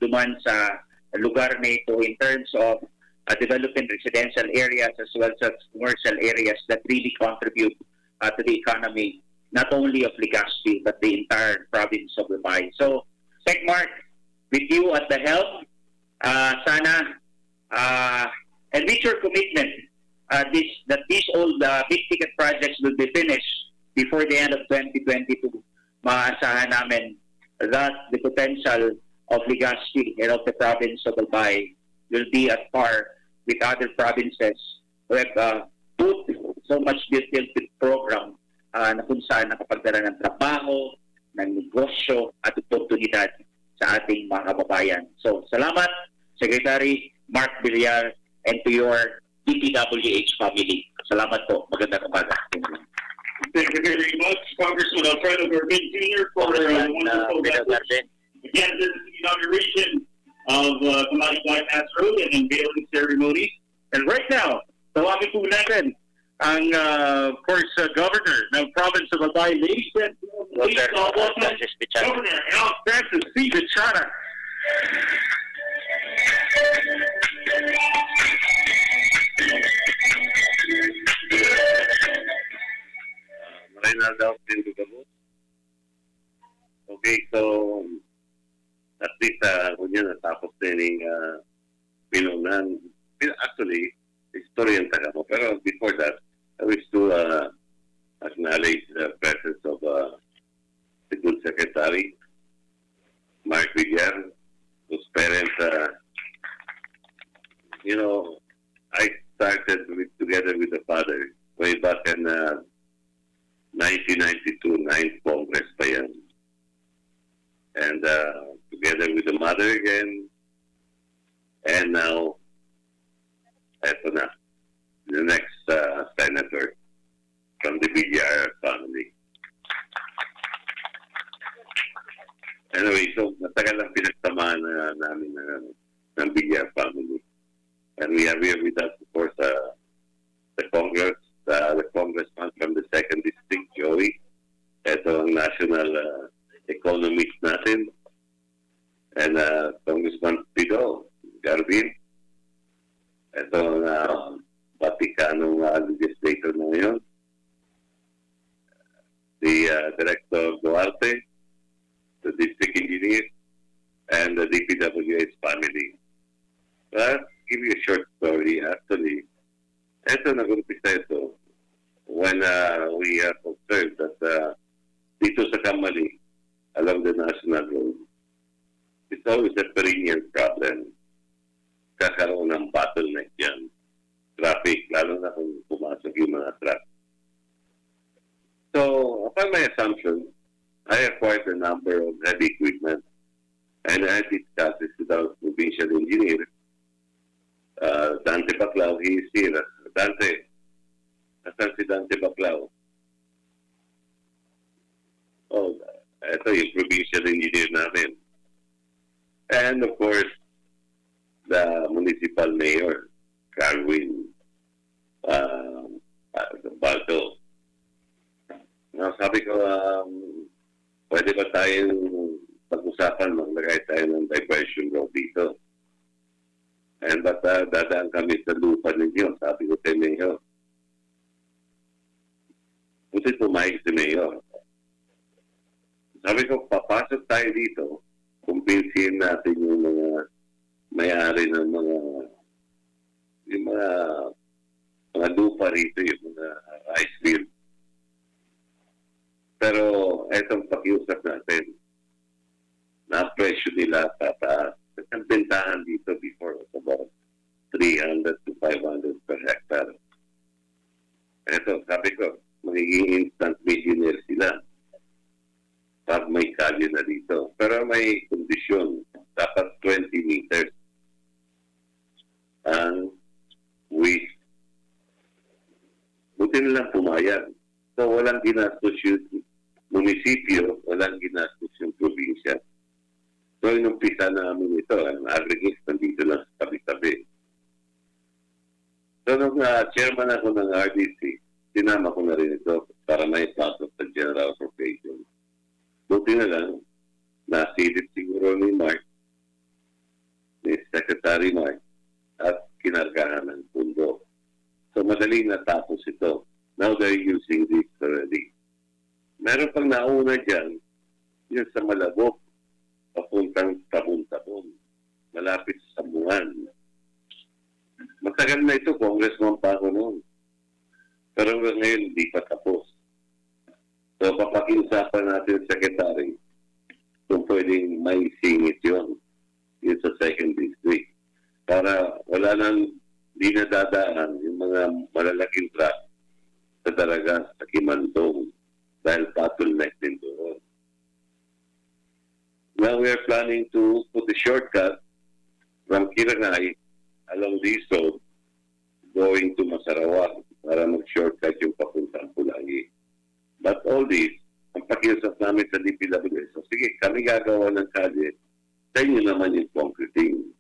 duman sa lugar na ito in terms of, uh, developing residential areas as well as commercial areas that really contribute, uh, to the economy, not only of Legazpi, but the entire province of Albay. So, Sec Mark, with you at the helm, uh, sana, uh, and with your commitment, uh, this, that these all, uh, big ticket projects will be finished before the end of twenty twenty-two, maaasahan namin that the potential of Legazpi and of the province of Albay will be at par with other provinces who have, uh, put so much detailed program, uh, na kung saan nakapagdala ng trabaho, ng negosyo at oportunidad sa ating mga kababayan. So, salamat, Secretary Mark Villar, and to your D P W H family. Salamat po. Magandang umaga. Thank you very much, Congressman Alfredo Garbin Junior, for uh, the wonderful message. Again, this is the inauguration of uh, Camalig Bypass Road and unveiling ceremony. And right now, tawagin po natin ang, uh, of course, uh, Governor ng Province of Albay, ladies and gentlemen, please, uh, welcome Governor Al Francis C. Bichara. Reynald Austin Dugabos. Okay, so at least, uh, kunya natapos na yung uh, pinunan. Actually, historian taga mo. Pero before that, I wish to uh, acknowledge the presence of uh, the good secretary, Mark Villar, whose parents, uh, you know, I started with, together with the father way back in uh, nineteen ninety-two, ninth Congress pa yan. And uh, together with the mother again, and now, eto na, the next uh, senator from the Villar family. Anyway, so matagal ang pinagsamahan na namin ng, ng Villar family. And we have here with us, of course, uh, the Congress, uh, the congressman from the second district, Joey. Ito ang national uh, economist natin. And uh, Congressman Pido Garbin. Ito ang uh, Vaticanong uh, legislator na ngayon. The uh, Director Duarte, the district engineer, and the D P W H family. I'll give you a short story. Actually, eto nag-umpisa ito when uh, we have observed that uh, dito sa Kamali, along the National Road, it's always a perennial problem. Kakaroon ng bottleneck yan. Traffic, lalo na kung pumasok yung mga truck. So, upon my assumption, I acquired a number of heavy equipment. And I discussed this with our provincial engineer, uh, Dante Baclao. He is here. Dante, asan si Dante Baclao? Oh, ito yung provincial engineer namin. And of course, the municipal mayor, Carwin, uh, uh, Baldo. Now, sabi ko, um, pwede ba tayong pag-usapan, maglagay tayo ng diversion road dito? And ba't, ah, dadaan kami sa lupa ninyo? Sabi ko kay Mayor. Buti pumayag si Mayor. Sabi ko, papasok tayo dito, kumbinsihin natin yung mga may-ari ng mga, yung mga, mga lupa rito, yung mga rice field. Pero etong pakiusap natin, na presyo nila tataas. Kasi ang bentahan dito before was about three hundred to five hundred per hectare. Eto, sabi ko, magiging instant millionaire sila pag may kalye na dito. Pero may kondisyon, dapat twenty meters ang width. Buti nilang pumayag. So, walang ginastos yung munisipyo, walang ginastos yung probinsya. So, inumpisa namin ito. Ang aggregates nandito lang sa tabi-tabi. So, nung ah, chairman ako ng R D C, sinama ko na rin ito para maipasok sa general appropriation. Buti na lang, nasilip siguro ni Mark, ni Secretary Mark, at kinargahan ng pundo. So, madaling natapos ito. Now they're using this already. Meron pang nauna dyan, yun sa Malabog, papuntang Tabon-Tabon, malapit sa Samuan. Matagal na ito, congressman pa ako noon. Pero hanggang ngayon, hindi pa tapos. So, papakiusapan natin, Secretary, kung pwedeng maisingit yun, yun sa second district. Para wala nang di nadadaan yung mga malalaking truck sa Daragas, sa Kimantong, dahil bottleneck din doon. Now we are planning to put a shortcut from Kirangay along this road going to Masarawa para mag-shortcut yung papuntang Pulangi. But all this, ang pakiusap namin sa D P W S, "O sige, kami gagawa ng kalye, sa inyo naman yung concreting."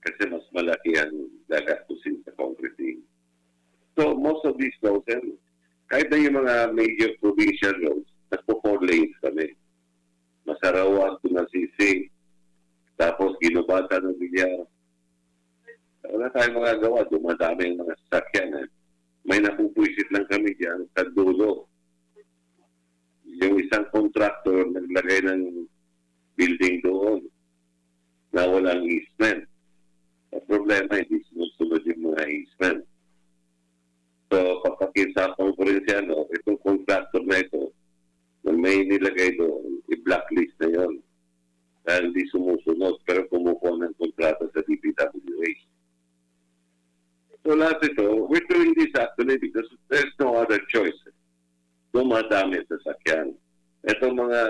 Kasi mas malaki ang gagastusin sa concreting. So, most of these roads, and kahit na yung mga major provincial roads, nagpo-four lanes kami. Masarawa to Nasisi, tapos Guinobatan, Nobiliar. Wala tayong magagawa, dumadami ang mga sasakyan. Eh. May nabubwisit lang kami diyan sa dulo. Yung isang contractor naglagay ng building doon na walang easement. Ang problema, hindi sinusunod yung mga easement. So, papakiusapan ko rin siya, no? Itong contractor na ito, na may nilagay doon, i-blacklist na yon. Dahil hindi sumusunod, pero kumukuha ng kontrata sa D P W H. So, lahat ito, we're doing this actually because there's no other choice. Dumadami ang sasakyan. Itong mga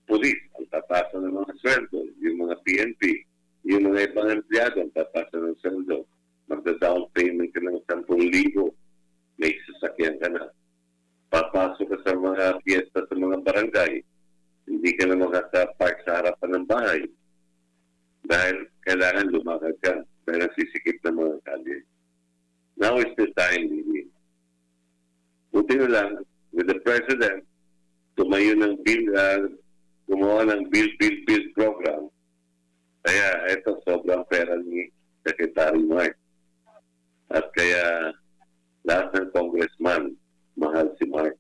pulis, ang tatasan ng mga sweldo, yung mga P N P, yung mga ibang empleyado, ang tatasan ng sweldo. Magda-down payment ka ng sampung libo, may sasakyan ka na. Papasok ka sa mga piyesta sa mga barangay, hindi ka na makaka-park sa harapan ng bahay. Dahil kailangan lumakad ka, dahil nasisikip ng mga kalye. Now is the time, really. Buti na lang, with the president, tumayo ng bill, ah, gumawa ng bill, bill, bill program. Kaya eto, sobrang pera ni Secretary Mark. At kaya lahat ng congressman, mahal si Mark.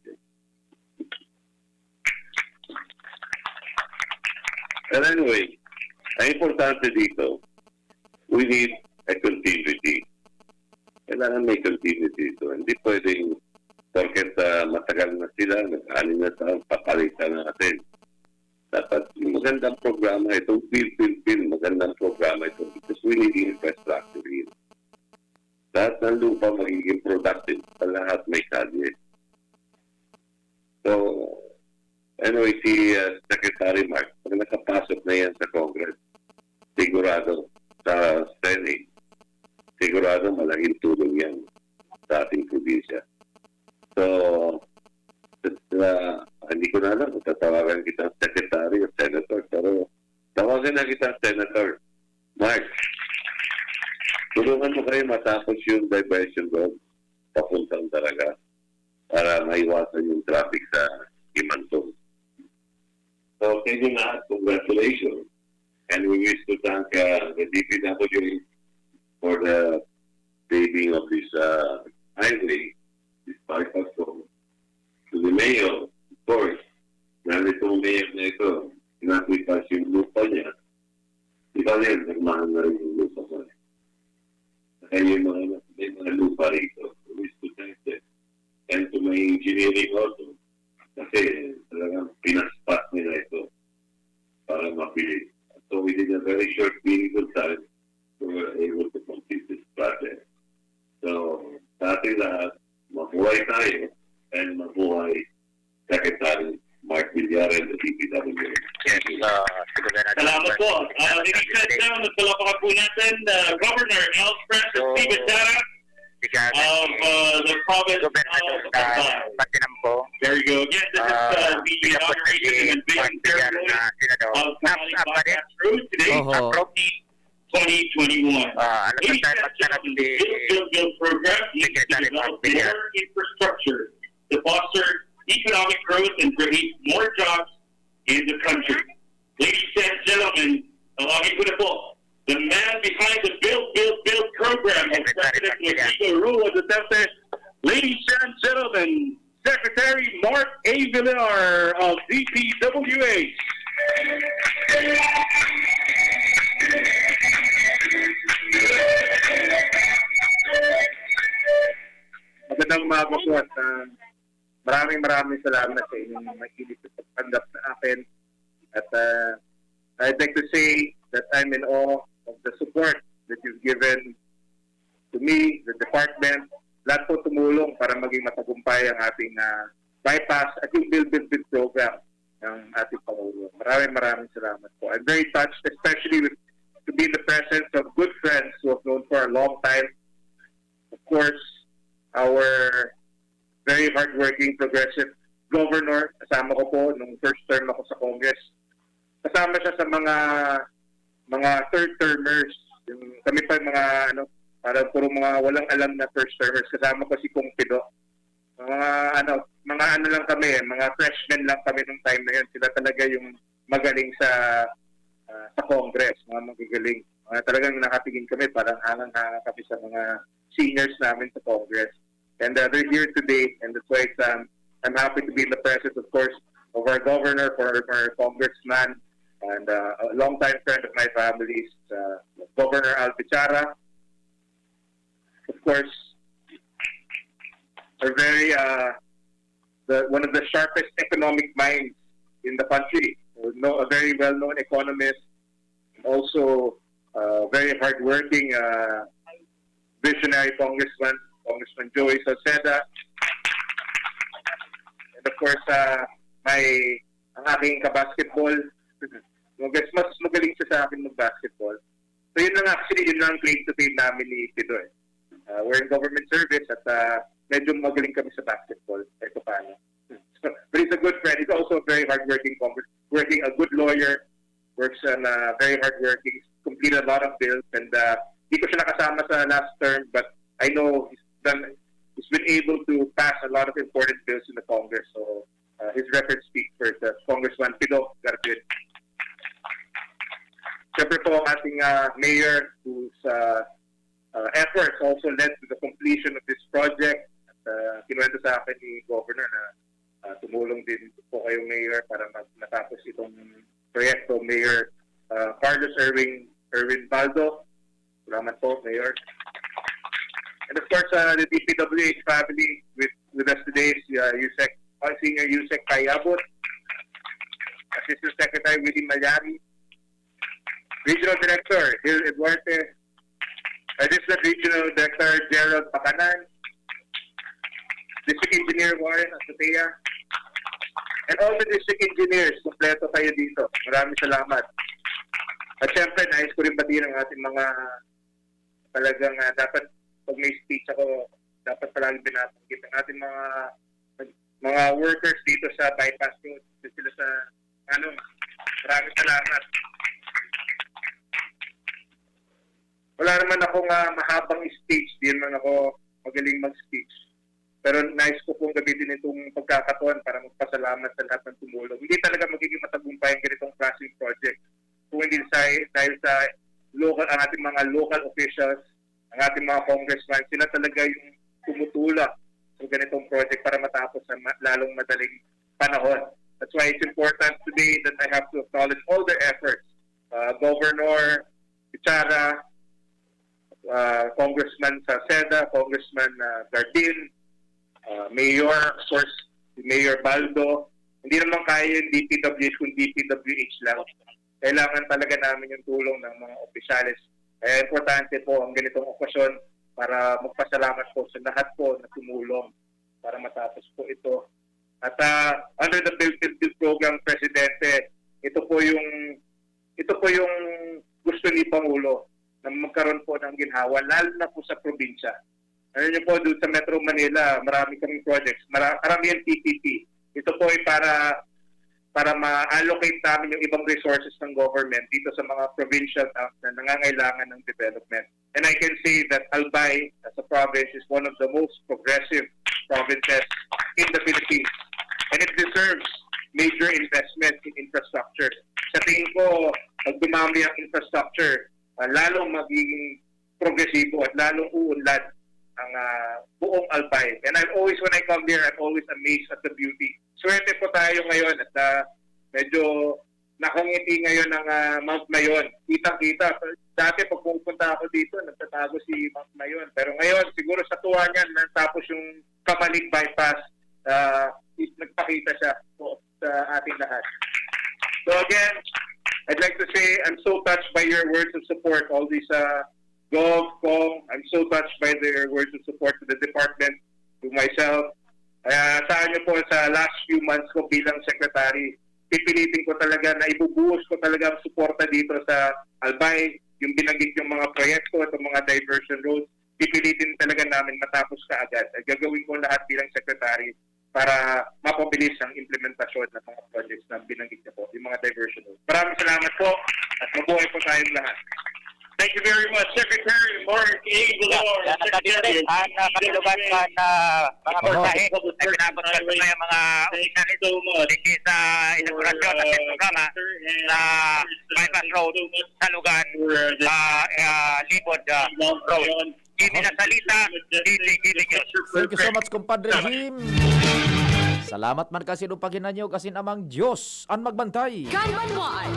But anyway, ang importante dito, we need a continuity. Kailangan may continuity ito. Hindi pwedeng porket ah, matagal na sila, nag-anim na taon, papalitan natin. Dapat magandang programa itong Bill, Bill, Bill, magandang programa ito because we need infrastructure here. Lahat ng lupa magiging productive sa lahat may kalye. So, Anyway, si uh, Secretary Mark, pag nakapasok na yan sa Congress, sigurado sa Senate, sigurado malaking tulong yan sa ating probinsya. So, uh, hindi ko na alam kung tatawagan kita secretary o senator, pero tawagan na kita senator. Mark, tulungan mo kayo matapos yung diversion road papuntang Daraga para maiwasan yung traffic sa Imantong. So, sa inyo lahat, congratulations. And we wish to thank uh, the D P W for the paving of this uh, highway, this bypass road. To the mayor, of course, dahil itong mayor na ito, sinacrifice yung lupa niya, di ba rin, nagmahal na rin yung lupa mo. Kaya yung mga, may mga lupa rito, we wish to thank them. And to my engineering also, kasi talagang pinaspas nila ito para mabilis. So within a very short period of time, we were able to complete this project. So, sa ating lahat, mabuhay tayo and mabuhay Secretary Mark Villar and the D P W. Yes, uh, si Governor Salamat po. Uh, ladies and gentlemen, palakpakan po natin uh, Governor Alfred So, P. Vergara Siya of uh, the province Governor of uh, Albay. Batinampo. Very good. Yes, this is uh, Ah, the siya po inauguration si and being Mark Villar chairman na senador. of Nap, Family apa rin? Podcast Road today, Oho. April twenty twenty-one. Ah, alam mo Ladies tayo and magtanong gentlemen, si the Build Build Build program needs to Secretary develop Mark Villar. more infrastructure to foster economic growth and create more jobs in the country. Ladies and gentlemen, tawagin ko na po, the man behind the Build Build Build program of Secretary President Mark Villar. Rodrigo Roa Duterte. Ladies and gentlemen, Secretary Mark A. Villar of D P W H. Magandang umaga po at ah, maraming maraming salamat sa inyong mainit na pagtanggap sa akin. At ah, I'd like to say that I'm in awe of the support that you've given to me, the department, lahat po tumulong para maging matagumpay ang ating ah, bypass at yung Build Build Build program ng ating Pangulo. Maraming maraming salamat po. I'm very touched, especially with to be in the presence of good friends who I've known for a long time. Of course, our very hardworking progressive governor, kasama ko po nung first term ako sa Congress. Kasama siya sa mga mga third termers. Yung, kami pa yung mga ano, parang puro mga walang alam na first termers. Kasama ko si Kong Pido. Mga ano, mga ano lang kami, mga freshmen lang kami nung time na yun. Sila talaga yung magaling sa ah, sa Congress, mga magagaling. Mga talagang nakatingin kami, parang hangang-hanga kami sa mga seniors namin sa Congress. And uh, they're here today, and that's why it's, um, I'm happy to be in the presence, of course, of our governor, former, former congressman, and uh, a longtime friend of my family's, uh, Governor Al Bichara. Of course, are very uh, the, one of the sharpest economic minds in the country. No, a very well-known economist, also uh, very hardworking uh, visionary congressman, Congressman Joey Salceda. And of course, uh, my ang aking kabasketball. Mas, mas magaling siya sa akin mag-basketball. So yun lang actually, yun lang ang claim to fame namin ni Pido eh. Uh, we're in government service at uh, medyo magaling kami sa basketball kahit paano. So, but he's a good friend. He's also a very hardworking, congress- working, a good lawyer, works on uh, very hardworking, completed a lot of bills, and uh, di ko siya nakasama sa last term, but I know he's done, he's been able to pass a lot of important bills in the Congress. So uh, his record speaks for itself. Congressman Pido Garfield. Siyempre po ang ating uh, mayor whose uh, uh, efforts also led to the completion of this project. At uh, kinuwento sa akin ni Governor na uh, tumulong din po kayo, Mayor, para mag- matapos itong proyekto. Mayor uh, Carlos Erwin Erwin Baldo, salamat po, Mayor. And of course, uh, the D P W H family with, with us today is uh, USEC, uh, Senior USEC Payabot, Assistant Secretary Willie Malyari, Regional Director Gil Eduarte, Assistant Regional Director Gerald Pacanan, District Engineer Warren Azotea, And all the district engineers, kompleto kayo dito. Maraming salamat. At syempre, nais ko rin batiin ang ating mga talagang, ah, dapat pag may speech ako, dapat palagi binabanggit ang ating mga mga workers dito sa Bypass Road. Dito sila sa, ano, maraming salamat. Wala naman akong, ah, mahabang speech. Di naman ako magaling mag-speech. Pero nais ko pong gamitin itong pagkakataon para magpasalamat sa lahat ng tumulong. Hindi talaga magiging matagumpay ang ganitong klaseng project kung hindi sa, dahil sa local, ang ating mga local officials, ang ating mga congressman, sila talaga yung tumutulak sa ganitong project para matapos sa ma-, lalong madaling panahon. That's why it's important today that I have to acknowledge all their efforts. Uh, Governor Pichara, uh, Congressman Salceda, Congressman, uh, Gardin, uh, Mayor, of course, si Mayor Baldo. Hindi naman kaya yung D P W H kung D P W H lang. Kailangan talaga namin yung tulong ng mga opisyales. Kaya importante po ang ganitong okasyon para magpasalamat po sa lahat po na tumulong para matapos po ito. At, ah, under the Build Fifth Build Program, Presidente, ito po yung, ito po yung gusto ni Pangulo na magkaroon po ng ginhawa, lalo na po sa probinsya. Alam niyo po, doon sa Metro Manila, marami kaming projects. Mara-, karamihan P P P. Ito po ay para, para ma-allocate namin yung ibang resources ng government dito sa mga provincial towns na nangangailangan ng development. And I can say that Albay, as a province, is one of the most progressive provinces in the Philippines. And it deserves major investment in infrastructure. Sa tingin ko, pag dumami ang infrastructure, ah, lalong magiging progresibo at lalong uunlad ang, ah, buong Albay. And I'm always, when I come here, I'm always amazed at the beauty. Swerte po tayo ngayon at, ah, medyo nakangiti ngayon ang, ah, Mount Mayon. Kitang-kita. Dati pag pumupunta ako dito, nagtatago si Mount Mayon. Pero ngayon, siguro sa tuwa niyan, natapos yung Camalig Bypass, ah, is nagpakita siya po sa ating lahat. So again, I'd like to say I'm so touched by your words of support, all these, uh, Gov, Cong. I'm so touched by their words of support to the department, to myself. Kaya saan niyo po sa last few months ko bilang secretary, pipilitin ko talaga na ibubuhos ko talaga ang suporta dito sa Albay, yung binanggit yung mga proyekto at mga diversion roads, pipilitin talaga namin matapos kaagad. At gagawin ko lahat bilang secretary para mapabilis ang implementasyon ng mga projects na binanggit niyo po, yung mga diversion roads. Maraming salamat po at mabuhay po tayong lahat. Thank you very much, Secretary Mark A. Villar, Yan, yan ang Secretary kadistrito, ang, ah, kabilugan ng, ah, mga Oho. Mensahe na pinabot sa mga opisyalis dito sa inaugurasyon ng programa sa Bypass Road sa Lugan, ah, ah, Libod, ah, Road. Jimmy Nasalita, D J Gili News. Thank you so much, Compadre Jim. Salamat man kasi nung paghinanyog asin Amang Diyos an magbantay. Kan Banwaan.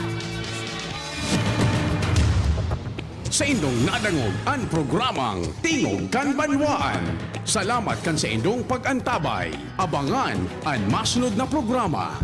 Saindong nadangog an programang Tingog kan Banwaan. Salamat kan saindong pag-antabay. Abangan an masunod na programa.